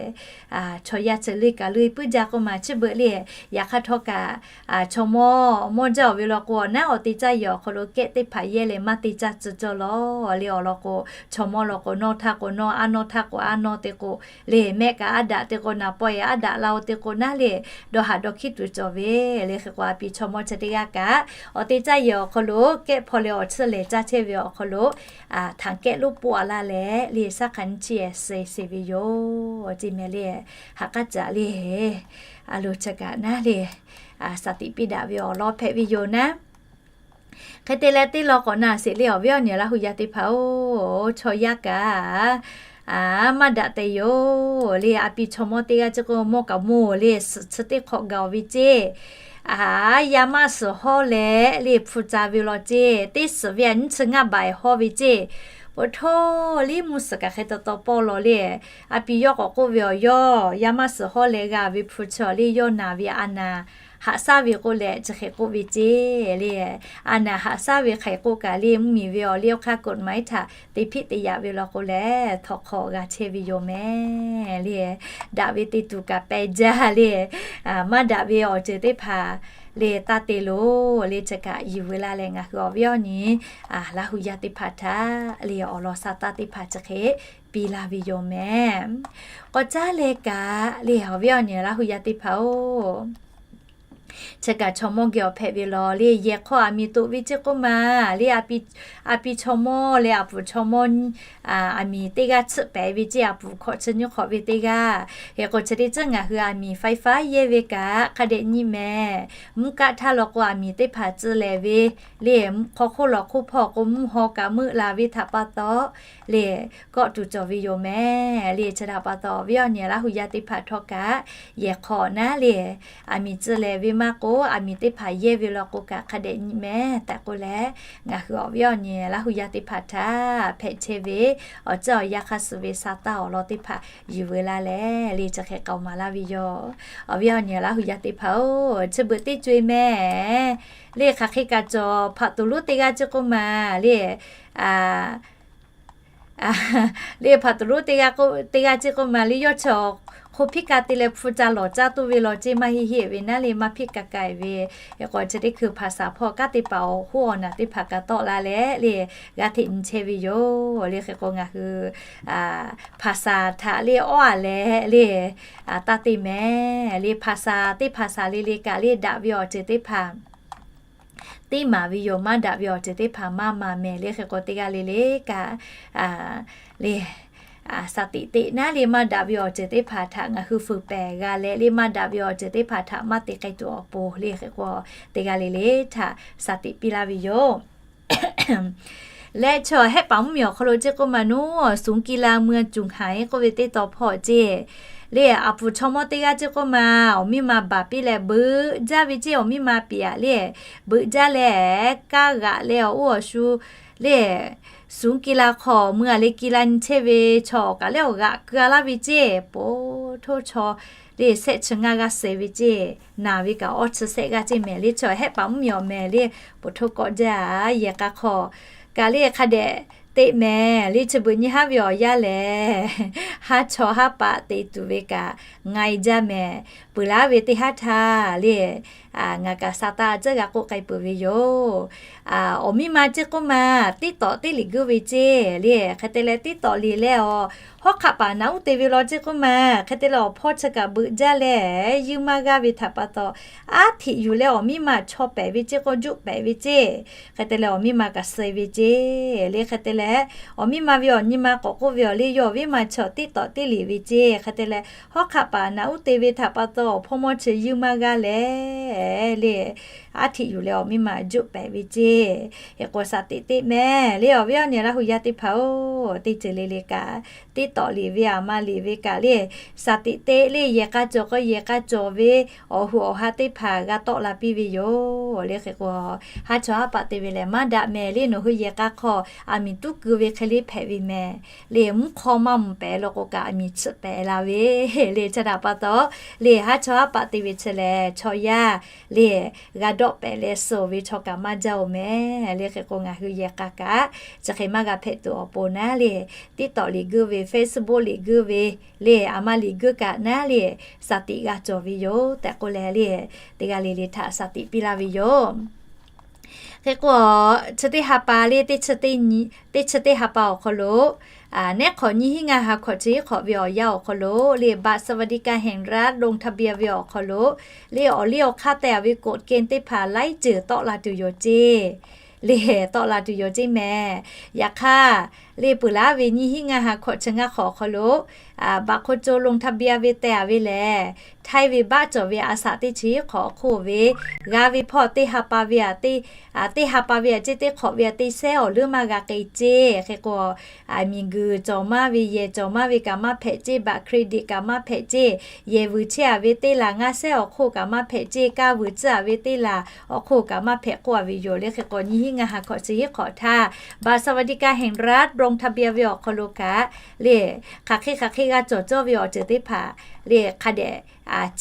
chaw yaˇ ceuˬ le kaꞈ le puiˉ jaˇ k'oˆ ma chi beuꞈ le, yaꞈ hk'aˇ htawˇ kaꞈ chaw mawˇ mawˇ jaˇ-oˬ ve law k'o, awˬ naˉ awˬ te caˇ yehˬ awˬ hk'aw lo kehˆ teˇ hpaˍ yehˇ leh maˇ te caˇ tcuh cawˇ law. Le awˬ lawn k'o, chaw mawˇ law k'o nawˇ htaˇ k'o nawˇ, a nawˇ htaˇ k'o a nawˇ te k'o, le mehˆ kaꞈ aˉ daꞈ te k'o naˍ paw-e aˉ daꞈ la-o te k'o naˉ le, dawˇ haꞈ dawˇ hkiˉ tuˬ cawˬ ve. Le hk'e k'o aˬ pi chaw mawˇ chi teˇ g'aˇ kaꞈ awˬ te caˇ yehˬ awˬ hk'aw lo kehˆ hpaw leh awˬ chiˇ lehˍ caˇ chehˇ ve awˬ hk'aw lo htanˍ kehˆ lonˉ poˆ-a laˇ leh le shaˉ hk'aˬ nyiˇ chi ehˍ se se ve yoˬ ceˇ mehˍ le. Ha k'aˉ caꞈ le, a lo chi kaꞈ naˉ le, saˍ tiꞈ piˇ daꞈ ve awˬ lawn hpehꞈ ve yoˬ naˉ. Hk'e te leh teˇ lawn k'awꞈ na sheˍ le awˬ viˉ awˬ nyi Laˇ hu yaˇ teˇ hpaˍ-oˬ, chaw yaˇ kaꞈ maˇ daꞈ te yoˬ. Le aˬ pi chaw mawˇ teˇ g'aˇ ceˇ k'o mawˇ kaꞈ mawˇ-oˬ le, suhˍ chi teˇ hk'awꞈ gaˬ-oˬ ve ceˇ. Yaˇ maˇ suhˍ hawˇ leh le hpu ca ve law ceˇ, teˇ suhˍ ve a nyiˇ chi ngaˇ baˬ-eˬ hawˇ ve ceˇ. Peuˬ htaˇ liˇ mvuhˇ suhˍ kaꞈ hk'e taw taw pawˇ law le, aˬ pi yawˇ k'awꞈ k'oˆ ve awˬ yawˇ, yaˇ maˇ suhˍ hawˇ leh g'a ve hpu chi awˬ le yawˇ naˬ ve a naˍ haꞈ shaˉ ve k'oˆ leh chi hk'e k'oˆ ve ceˇ le. A naˍ haꞈ shaˉ ve hk'e k'oˆ kaꞈ le mvuhˇmiˬ ve awˬ liˇ awˬ hk'aˇ กฎหมาย htaꞈ te hpiˆ te yaꞈ ve law k'o lehˬ, htawnˍ hk'aw g'a chehˇ ve yoˬ mehˍ le. Daꞈ ve te tuˬ kaꞈ peh jaˇ le. Maˇ daꞈ ve awˬ ceuˬ teˇ hpaˍ le taˇ te loˬ le, chi kaꞈ yiˬ veu laˇ leh ngaˬ hui awˬ viˉ awˬ nyi Laˇ hu yaˇ teˇ hpaˍ htaꞈ le awˬ lawn sa taˇ teˇ hpaˍ chi hk'e piˇ laˇ ve yoˬ mehˍ. K'awꞈ caˉ leh kaꞈ le awˬ viˉ awˬ nyi Laˇ hu yaˇ teˇ hpaˍ-oˬ, chi kaꞈ chaw mawˇ geh awˬ hpehꞈ ve law le, yehˬ hk'aw aˬ miˍ toꞈ ve ceˇ k'oˆ ma le, aˬ pi chaw mawˇ leh aˬ puˍ chaw mawˇ aˬ miˍ teˇ g'aˇ tsuhˆ pehˍ ve ceˇ, aˬ puˍ hkawꞈ chi nyiˇ hk'awꞈ ve teˇ g'aˇ. Hk'e k'o chi teˇ ceuˬ ngaˬ hui aˬ miˍ ไฟฟ้า yehˇ ve kaꞈ hk'a dehꞈ nyi mehˍ. Mvuhˇ kaˆ htaˇ law k'o aˬ miˍ teˇ hpaˍ tcuh lehˍ ve le, hk'aw hk'oˆ lawˬ hk'oˆ hpawˇ k'o mvuhˇ haw kaꞈ meuˆ la ve htaꞈ pa taw le, kawˆ tuˬ cawˬ ve yoˬ mehˍ le. Chi htaꞈ pa taw awˬ viˉ awˬ nyi Laˇ hu yaˇ teˇ hpaˍ htawˇ kaꞈ yehˬ hk'aw naˉ le, aˬ miˍ tcuh lehˍ ve maˇ k'o, aˬ miˍ teˇ hpaˍ yehˇ ve law k'o kaꞈ hk'a dehꞈ nyi mehˍ tehꞈ k'oˆ leh, ngaˬ hui awˬ viˉ awˬ nyi Laˇ hu yaˇ teˇ hpaˍ htaꞈ hpehꞈ chehˇ ve awˬ ceuˬ awˬ yanˇ hk'a suh ve sa taˇ awˬ lawn teˇ hpaˍ yiˬ veu laˇ leh le, chi hk'e k'aoˍ maˍ laˇ ve yoˬ. Awˬ viˉ awˬ nyi Laˇ hu yaˇ teˇ hpaˍ-oˬ, chi beuꞈ teˇ co-e mehˍ le, hk'aˬ hk'e kaꞈ cawˬ hpaꞈ tuˬ lonˉ teˇ g'aˇ ceˇ k'oˆ ma le, a Le hpaˍ tuˬ lonˉ teˇ g'aˇ k'o, teˇ g'aˇ ceˇ k'oˆ ma le, yawˇ chi awˬ hk'oˆ hpiˇ ka te leh hpu ca lawˬ caˇ tuˬ ve law ceˇ maˇ heˆ heˆ ve naˉ le, maˇ hpiˇ ka ka ve. Hk'e k'o chi teˇ hkui hpaˍ saˍ hpawˇ kanˉ te paˍ awˬ hoˉ awˬ naˬ teˇ hpaˍ kaꞈ tawˆ la leh le, g'a hteꞈ nyi chehˇ ve yoˬ. Le hk'e k'o ngaˬ hui hpaˍ saˍ htaꞈ le awˉ a leh le, taˇ te mehˍ le. Hpaˍ saˍ teˇ hpaˍ saˍ le le kaꞈ le, daꞈ ve awˬ ceuˬ teˇ hpaˍ teˇ maˍ ve yoˬ, maˇ daꞈ ve awˬ ceuˬ teˇ hpaˍ maˇ maˍ mehˍ. Le hk'e k'o teˇ g'aˇ le le kaꞈ le, saˍ tiꞈ teꞈ naˉ le, maˇ daꞈ ve awˬ ceuˬ teˇ hpaˍ htaꞈ ngaˬ hui fuiˍ pehˍ g'a leh le, maˇ daꞈ ve awˬ ceuˬ teˇ hpaˍ htaꞈ maˇ te k'ai tuˬ awˬ pon le hk'e k'o, teˇ g'aˇ le le htaꞈ saˍ tiꞈ piˇ laˇ ve yoˬ. Leh chaw hehˆ paˍ mvuhˇmiˬ awˬ hk'aw lo ceˇ k'oˆ ma naˉ, ศูนย์กีฬาเมืองเจียงไฮ้ k'oˆ ve teˇ taw hpawˇ ceˇ le, aˬ puˍ chaw mawˇ teˇ g'aˇ ceˇ k'oˆ ma, awˬ miˇ ma baˬ piˇ leh beuꞈ jaˇ ve ceˇ. Awˬ miˇ ma piˍ aꞈ le, beuꞈ jaˇ leh kaˇ g'aꞈ leh awˬ oˇ awˬ shu le, ศูนย์กีฬา hk'aw mui aꞈ le กีฬา nyi chehˇ ve chaw kaꞈ le awˬ g'aꞈ keu a laˇ ve ceˇ. Po htoˇ chaw le, shehˆ chi ngaˇ g'aˇ suh ve ceˇ. Naˬ ve kaꞈ awˇ chi shehˆ g'aˇ ceˇ mehˍ le. Chaw hehˆ paˍ mvuhˇmiˬ awˬ mehˍ le, po htoˇ kawˆ jaˇ yehˬ k'a hk'aw kaꞈ le hk'a dehꞈ teꞈ mehˍ le. Chi beuꞈ nyi haˉ ve awˬ yanˇ lehˬ, haˉ chaw haˉ paˆ te tuˬ ve kaꞈ nga e jaˇ mehˍ. Peuˬ laˉ ve teˇ haˉ htaˇ le, ngaˬ kaꞈ sa taˇ tcuhˉ g'a k'oˆ k'ai peuˬ ve yoˬ. Awˬ miˇ ma ceˇ k'oˆ ma, teˇ tawꞈ teˇ liꞈ guˇ ve ceˇ le. Hk'e te leh teˇ tawꞈ liꞈ leh awˬ hawˉ hk'aˆ paˍ naꞈ uˉ te ve law ceˇ k'oˆ ma, hk'e te leh awˬ hpawˇ chi kaꞈ beuꞈ jaˇ leh yeuˇ maˇ g'aˇ ve htaꞈ pa taw, aˉ hteꞈ yuˬ leh awˬ miˇ ma chaw pehˍ ve ceˇ k'o, juˆ pehˍ ve ceˇ. Hk'e te leh awˬ miˇ ma kaꞈ suh ve ceˇ le. Hk'e te leh awˬ miˇ ma ve awˬ nyi ma k'awꞈ k'oˆ ve awˬ le, yawˇ awˬ viˉ ma chaw teˇ tawꞈ teˇ liꞈ ve ceˇ. Hk'e te leh hawˉ hk'aˆ paˍ naꞈ uˉ te ve htaꞈ pa taw, awˬ hpawˇ mawˇ chi yeuˇ maˇ g'aˇ leh le, aˉ hteꞈ yuˬ leh awˬ miˇ ma juˆ pehˍ ve ceˇ. Hk'e k'o saˍ tiꞈ teꞈ mehˍ le. Awˬ viˉ awˬ nyi Laˇ hu yaˇ teˇ hpaˍ-oˬ, teˇ ceuˬ le le kaꞈ, teˇ tawꞈ liꞈ ve aˬ ma liꞈ ve kaꞈ le, saˍ tiꞈ teꞈ le, yehˬ k'a cawˬ k'o yehˬ k'a cawˬ ve awˬ hoꞈ awˬ ha teˇ hpaˍ g'a tawˆ la piˇ ve yoˬ. Le hk'e k'o, haˉ chaw haˉ paˆ te ve lehˬ maˇ daꞈ mehˍ le. Nawˬ hui yehˬ k'a hk'aw aˬ miˍ tuˉ keu ve hk'e le hpehꞈ ve mehˍ le. Mvuhˇ hk'aw maˇ mvuhˬ pehˍ law k'o kaꞈ aˬ miˍ chiꞈ pehˍ la ve le. Chi htaꞈ pa taw le, haˉ chaw haˉ paˆ te ve chi lehˬ chaw yaˇ le, g'a dawˆ pehˍ leh suh ve chaw kaꞈ maˇ jaˇ-oˬ mehˍ. Le hk'e k'o ngaˬ hui yehˬ k'a kaꞈ chi hk'e maˇ g'a hpehꞈ tuˬ awˬ pon naˉ le, teˇ tawꞈ liꞈ guˇ ve, Facebook liꞈ guˇ ve le, aˬ ma liꞈ guˇ kaꞈ naˉ le, saˍ tiꞈ g'a cawˬ ve yoˬ tehꞈ k'oˆ leh le, teˇ g'aˇ le le htaꞈ saˍ tiꞈ piˇ laˇ ve yoˬ. Hk'e k'o, chi teˇ ha pa le, teˇ chi teˇ ha pa awˬ hk'aw lo, neˉ hk'awꞈ nyiˇ hinˉ ngaˇ ha hkawꞈ chi hiˉ hk'awꞈ ve awˬ yanˇ awˬ hk'aw lo le, บัตรสวัสดิการแห่งรัฐ ลงทะเบียน ve awˬ hk'aw lo le, awˬ liˇ awˬ hk'aˇ teh a ve กฎเกณฑ์ teˇ hpaˍ laiˉ ceuˬ tawˆ la tuˬ yoˬ ceˇ le, tawˆ la tuˬ yoˬ ceˇ mehˍ. Yaꞈ hk'aˇ le, peuˬ laˉ ve nyiˇ hinˉ ngaˇ ha hkawꞈ chi ngaˇ hk'awꞈ awˬ hk'aw lo บัตรคนจน ลงทะเบียน ve teh a ve lehˬ, htaiˇ ve baˆ cawˬ ve a shaꞈ teˇ chi hiˉ hk'awꞈ awˬ hk'oˆ ve, g'a ve hpawˇ teˇ ha pa ve aꞈ teˇ, teˇ ha pa ve aꞈ ceˇ teˇ hk'awꞈ ve aꞈ teˇ sehˉ awˬ leuˉ maˇ g'a k'ai ceˇ. Hk'e k'o, aˬ miˍ guiˬ cawˬ maˇ ve, yehˬ cawˬ maˇ ve kaꞈ maˇ hpehꞈ ceˇ, บัตรเครดิต kaꞈ maˇ hpehꞈ ceˇ, yehˬ vuiˬ chehˇ a ve teˇ laˬ ngaˇ sehˉ awˬ hk'oˆ kaꞈ maˇ hpehꞈ ceˇ, kaˇ vuiˬ tcuhˉ a ve teˇ laˬ awˬ hk'oˆ kaꞈ maˇ hpehꞈ k'oˆ a ve yoˬ. Le hk'e k'o nyiˇ hinˉ ngaˇ ha hkawꞈ chi hiˉ hk'awꞈ htaˇ บัตรสวัสดิการแห่งรัฐ ลงทะเบียน ve awˬ hk'aw lo kaꞈ le, hk'aˬ hk'e hk'aˬ hk'e g'a cawˬ cawˇ ve awˬ ceuˬ teˇ hpaˍ le, hk'a dehꞈ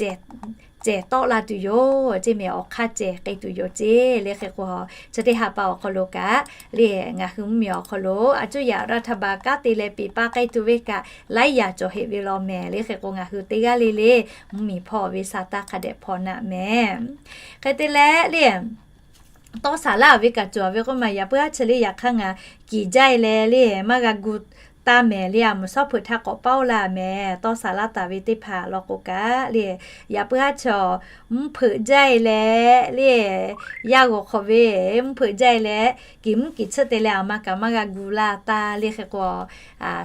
cehˬ tawˆ la tuˬ yoˬ ceˇ mehˍ. Awˬ hk'aˇ cehˬ k'ai tuˬ yoˬ ceˇ. Le hk'e k'o, chi teˇ ha pa awˬ hk'aw lo kaꞈ le, ngaˬ hui mvuhˇmiˬ awˬ hk'aw lo a cuˇ yaꞈ รัฐบาล kanˉ te leh peꞈ pa k'ai tuˬ ve kaꞈ laiˉ yaꞈ cawˬ heꞈ ve law mehˍ. Le hk'e k'o ngaˬ hui teˇ g'aˇ le le mvuhˇmiˬ hpawˇ ve sa taˇ hk'a dehꞈ hpaw naˆ mehˍ. Hk'e te leh le, tawˇ saˍ laˇ ve kaꞈ cawˬ ve k'oˆ ma, yaꞈ puiˉ haˉ chi le yaꞈ hk'aˇ ngaˬ kiˬ jaˇ e leh le, maˇ g'a gu taˇ mehˍ le. A mvuhˬ shawˉ hpeuꞈ htaˇ k'awꞈ paoˇ la mehˍ. Tawˇ saˍ laˇ taˍ ve teˇ hpaˍ law k'o kaꞈ le, yaꞈ puiˉ haˉ chaw mvuhˇ hpeuꞈ jaˇ e leh le, yaˇ g'awˬ hk'awꞈ ve mvuhˇ hpeuꞈ jaˇ e leh, kiˬ mvuhˇ kiˬ tsuhˇ te leh aˬ ma kaꞈ maˇ g'a gu laˇ taˇ. Le hk'e k'o,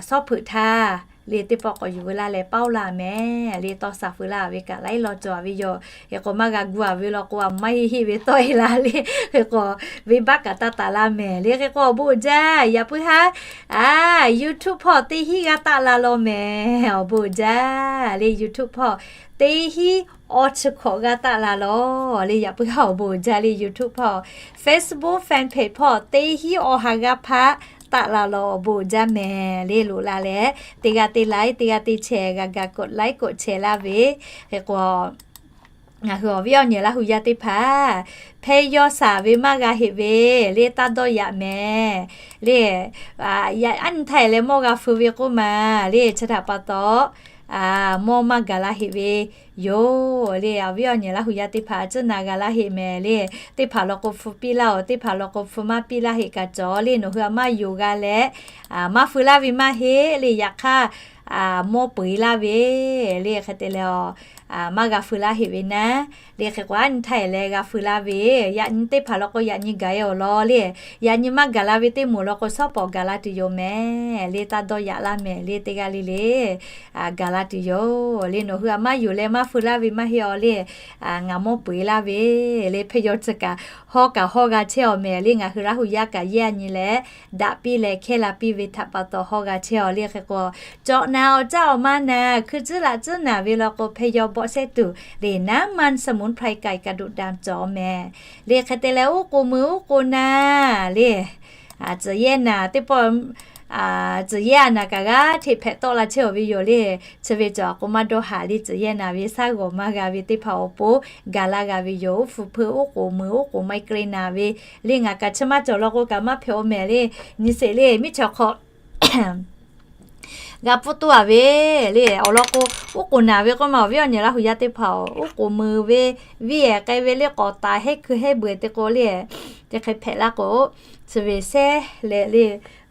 shawˉ hpeuꞈ htaˇ le teˇ pawˆ k'awꞈ yuˬ veu laˇ leh paoˇ la mehˍ. Le tawˇ saˍ feu laˇ ve kaꞈ laiˉ law cawˬ ve yoˬ. Hk'e k'o maˇ g'a gu a ve law k'o, a maˇ heˆ heˆ ve tawˆ e la le. Hk'e k'o, venˇbaˆ kaꞈ taˇ taˍ laˇ mehˍ. Le hk'e k'o awˬ bon uiˍ jaˇ, yaꞈ puiˉ haˉ a YouTube hpawˇ teˇ hinˉ g'aˇ taˆ la law mehˍ. Awˬ bon uiˍ jaˇ le, YouTube hpawˇ teˇ hinˉ awˇ chi hkawꞈ g'aˇ taˆ la law le. Yaꞈ puiˉ haˉ awˬ bon uiˍ jaˇ le, YouTube hpawˇ, Facebook fan page hpawˇ teˇ hinˉ awˇ ha g'aˇ hpaˇ taˆ la law. Awˬ bon uiˍ jaˇ mehˍ le. Loꞈ la leh teˇ g'aˇ teˇ like, teˇ g'aˇ teˇ share g'a ga กดไลค์ กดแชร์ laˇ ve. Hk'e k'o ngaˬ hui awˬ viˉ awˬ nyi Laˇ hu yaˇ teˇ hpaˍ hpehˇ yawˇ shaˍ ve maˇ g'a heꞈ ve le, taˇ dawˇ yaꞈ mehˍ le. Yaꞈ nyi htaˇ leh mawˇ g'a feu ve k'oˆ ma le, chi htaꞈ pa taw mawˇ maˇ gaˬ la heꞈ ve yoˬ le. Awˬ viˉ awˬ nyi Laˇ hu yaˇ teˇ hpaˍ a ciˉ na g'a laˇ heꞈ mehˍ le. Teˇ hpaˍ law k'o feu piˇ laˇ-oˬ, teˇ hpaˍ law k'o feu maˇ piˇ laˇ heꞈ kaꞈ cawˬ le. Nawˬ hui a maˇ yonˍ g'a leh maˇ feu laˇ ve maˇ heˆ le. Yaꞈ hk'aˇ mawˇ peu-eˬ laˇ ve le. Hk'e te leh maˇ g'a feu laˇ heꞈ ve naˉ le. Hk'e k'o a nyi htaˇ leh g'a feu laˇ ve, yaꞈ nyi teˇ hpaˍ law k'o yaꞈ nyi gaˬ-e awˬ lawn le. Yaꞈ nyi maˇ gaˬ la ve teˇ moˍ law k'o shawˉ pawˍ gaˬ la tuˬ yoˬ mehˍ le. Taˇ dawˇ yaꞈ laˇ mehˍ le. Teˇ g'aˇ le le gaˬ la tuˬ yoˬ le. Nawˬ hui a maˇ yonˍ leh maˇ feu laˇ ve maˇ heˆ-aw le. Ngaˬ mawˇ peu-eˬ laˇ ve le. Hpehˇ yawˇ tcuh kaꞈ hawˇ kaꞈ hawˇ g'a chehˇ-aw mehˍ le. Ngaˬ hui Laˇ hu yaˇ kaꞈ yehˇ a nyi leh daꞈ piˇ leh hkehˇ la piˇ ve htaꞈ pa taw hawˇ g'a chehˇ-aw le. Hk'e k'o cawꞈ naˍ awˬ caˇ awˬ ma naˍ hkui tcuhˉ laꞈ tcuhˉ naˍ ve law k'o hpehˇ yawˇ bawˆ shehˉ tuˬ le. Naˉ maˇ สมุนไพร ไก่กระดูกดำ cawˬ mehˍ le. Hk'e te leh uˉ k'oˍ mui uˉ k'oˍ naˍ le, tcuhˬ yehˇ naˍ teˇ pawˆ tcuhˬ yehˇ a naˍ kaꞈ g'aˇ hteꞈ hpehꞈ tawˆ la chehˇ-aw ve yoˬ le. Chi ve cawˬ k'o maˇ dawˇ haˍ le. Tcuhˬ yehˇ naˍ ve shaˉ g'awˬ maˇ g'a ve teˇ hpaˍ awˬ pon gaˬ la g'a ve yoˬ. Uˉ fuiˍ hpeuˇ uˉ k'oˍ mui uˉ k'oˍ ไมเกรน naˍ ve le. Ngaˬ kaꞈ chi maˇ cawˬ law k'o kaꞈ maˇ hpehꞈ-aw mehˍ le. Nyi sheˍ le, miˇ chaw hk'aw g'a pfuhˇ tuˬ-a ve le. Awˬ lawn k'o uˉ k'oˍ naˍ ve k'oˆ ma awˬ viˉ awˬ nyi Laˇ hu yaˇ teˇ hpaˍ-oˬ, uˉ k'oˍ mui ve viˇ-ehˍ k'ai ve le, k'awꞈ taˍ hehˉ hkui hehˉ beuˬ te k'o le, te hk'e hpehꞈ laˇ k'o, chi ve sehˉ leh le,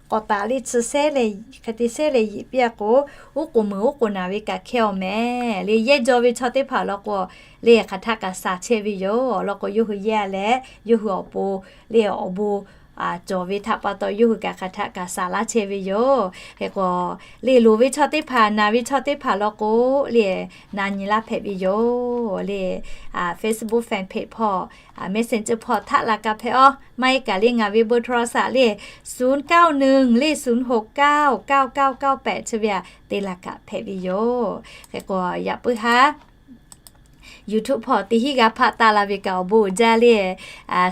k'awꞈ taˍ le chi sehˉ leh, hk'e te sehˉ leh yiꞈ piˇ-a k'o, uˉ k'oˍ mui uˉ k'oˍ naˍ ve kaꞈ hkehˇ-aw mehˍ le. Yehˇ jaw ve chaw teˇ hpaˍ law k'o le hk'aˬ htaˆ kaꞈ shaˍ chehˇ ve yoˬ. Awˬ lawn k'o yawˇ hui yehˇ leh yawˇ hui awˬ pon le awˬ bon cawˬ ve htaꞈ pa taw yawˇ hui kaꞈ hk'aˬ htaˆ kaꞈ shaˍ laˇ chehˇ ve yoˬ. Hk'e k'o le loˍ ve chaw teˇ hpaˍ naˍ ve chaw teˇ hpaˍ law k'o le na nyi laˇ hpehꞈ ve yoˬ le. Facebook fan page hpawˇ Messenger hpawˇ htaˆ la ka hpehꞈ-aw. Maˇ heˆ kaꞈ le ngaˬ ve เบอร์โทรศัพท์ le ศูนย์เก้าหนึ่ง le ศูนย์หกเก้า เก้าเก้าเก้าแปด chi ve aꞈ te laˬ kaꞈ hpehꞈ ve yoˬ. Hk'e k'o yaꞈ puiˉ haˉ YouTube hpawˇ teˇ hinˉ g'a hpaˆ taˆ la ve kaꞈ awˬ bon uiˍ jaˇ le.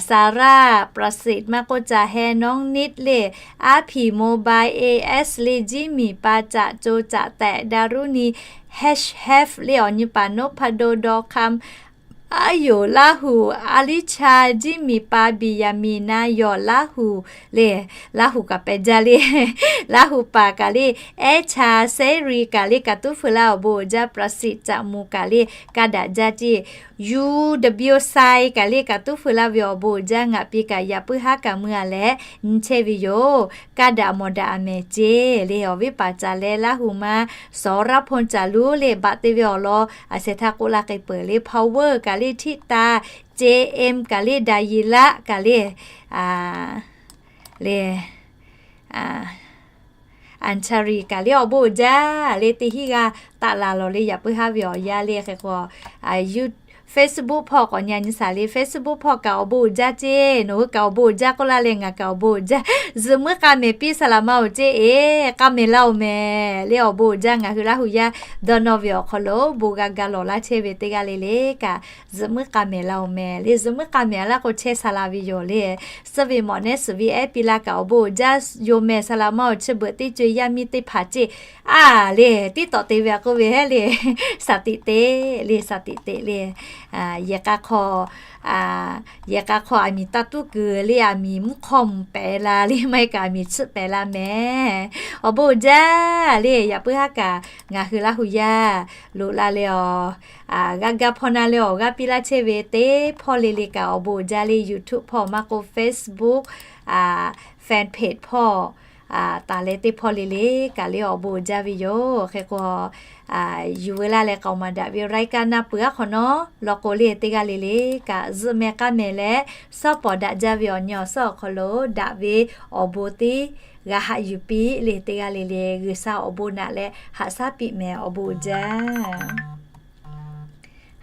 Sarah Prasit maˇ k'oˆ ca heh น้องนิด le, Aˉ hpiˍ mobile AS le, Jiˇ miˬ pa caꞈ co caꞈ tehꞈ Daruni, Hash Have le, awˬ nyi paˍ นพดล ดอคำ Aˉ yoˬ Laˇ huˍ, Alicia, Jiˇ miˬ pa Biˍyaˍmiˍ, na yawˬ Laˇ huˍ le, Laˇ huˍ kaꞈ pehꞈ jaˇ le. Laˇ huˍ paˍ kaꞈ le, Ehˉ cha, Sehˉ ri kaꞈ le kaꞈ tuˉ feu laˇ awˬ bon uiˍ jaˇ, Prasit caꞈ mu kaꞈ le kaˇ daꞈ jaˇ ceˇ, Yu W Sai kaꞈ le kaꞈ tuˉ feu laˇ ve awˬ bon uiˍ jaˇ, ngaˬ pi kaꞈ yaꞈ puiˉ haˉ kaꞈ mui-a leh nyi chehˇ ve yoˬ. Kaˇ daꞈ mawˬ daꞈ-a mehˍ ceˇ le. Awˬ viˉ paˍ caˍ leh Laˇ huˍ ma Sawˍ raˇ hpaw caˍ luˉ le baꞈ te ve awˬ lawn a shehˍ htaˇ k'oˆ laˇ k'ai peuˬ le. Power kaꞈ le, Hteˇ ta, J M kaꞈ le, Daˍyiˍlaˆ kaꞈ le, le, Anˍchariˍ kaꞈ le awˬ bon uiˍ jaˇ le. Teˇ hinˉ g'aˇ taˆ la lawˬ le yaꞈ puiˉ haˉ ve awˬ yanˇ le. Hk'e k'o Facebook hpawˇ k'awꞈ nyi a nyi shaˍ le. Facebook hpawˇ kaꞈ awˬ bon uiˍ jaˇ ceˇ. Nawˬ hui kaꞈ awˬ bon uiˍ jaˇ k'oˆ laˇ leh ngaˬ kaꞈ awˬ bon uiˍ jaˇ. Zuhꞈ muiˉ k'a mehˍ piˇ saˍ laꞈ ma-oˬ ceˇ, e, k'a mehˍ laˇ-oˬ mehˍ le. Awˬ bon uiˍ jaˇ ngaˬ hui Laˇ huˍ yaˇ dawˇ nawˇ ve awˬ hk'aw lo bon g'a ga lawˬ laˇ chehˇ ve teˇ g'aˇ le le kaꞈ zuhꞈ muiˉ k'a mehˍ laˇ-oˬ mehˍ le. Zuhꞈ muiˉ k'a mehˍ laˇ k'o chehˇ saˍ laꞈ ve yoˬ le. Suh ve mawꞈ nehˉ suhˍ ve ehˉ piˇ laˇ kaꞈ awˬ bon uiˍ jaˇ yoˬ mehˍ saˍ laꞈ ma-oˬ. Chi beuꞈ teˇ co yaˇ miˇ teˇ hpaˍ ceˇ a le, tiˉ tawꞈ te ve a k'oˆ ve heˉ le, shaˍ tiꞈ teꞈ le, shaˍ tiꞈ teꞈ le. Yehˬ k'a hk'aw, yehˬ k'a hk'aw aˬ miˍ taˇ tuˉ kuiˬ le, aˬ miˍ mvuhˇ hk'aw mvuhˇ pehˍ la le, maˇ heˆ kaꞈ aˬ miˍ tsuhˆ pehˍ la mehˍ. Awˬ bon uiˍ jaˇ le. Yaꞈ puiˉ haˉ kaꞈ ngaˬ hui Laˇ huˍ yaˇ loꞈ la leh awˬ g'aˇ gaˇ hpawˇ na leh awˬ g'aˇ piˇ laˇ chehˇ ve teˇ hpawˇ le le kaꞈ awˬ bon uiˍ jaˇ le. YouTube hpawˇ maˇ k'oˆ Facebook fan page hpawˇ taˍ leh teˇ hpawˇ le le kaꞈ le awˬ bon uiˍ jaˇ ve yoˬ. Hk'e k'o yuˬ veu laˇ leh k'aoˍ maˍ daꞈ ve รายการ na peuˬ aˉ hk'awꞈ nawˉ law k'o le teˇ g'aˇ le le kaꞈ zuhꞈ meh k'aˇ meh leh shawˉ pawˍ daꞈ jaˇ ve awˬ nyi awˬ suhˉ awˬ hk'aw lo daꞈ ve awˬ bon teˇ g'a haꞈ yuˬ piˇ le. Teˇ g'aˇ le le G'uiˬsha awˬ bon naꞈ leh haꞈ shaˉ piˇ mehˍ. Awˬ bon uiˍ jaˇ.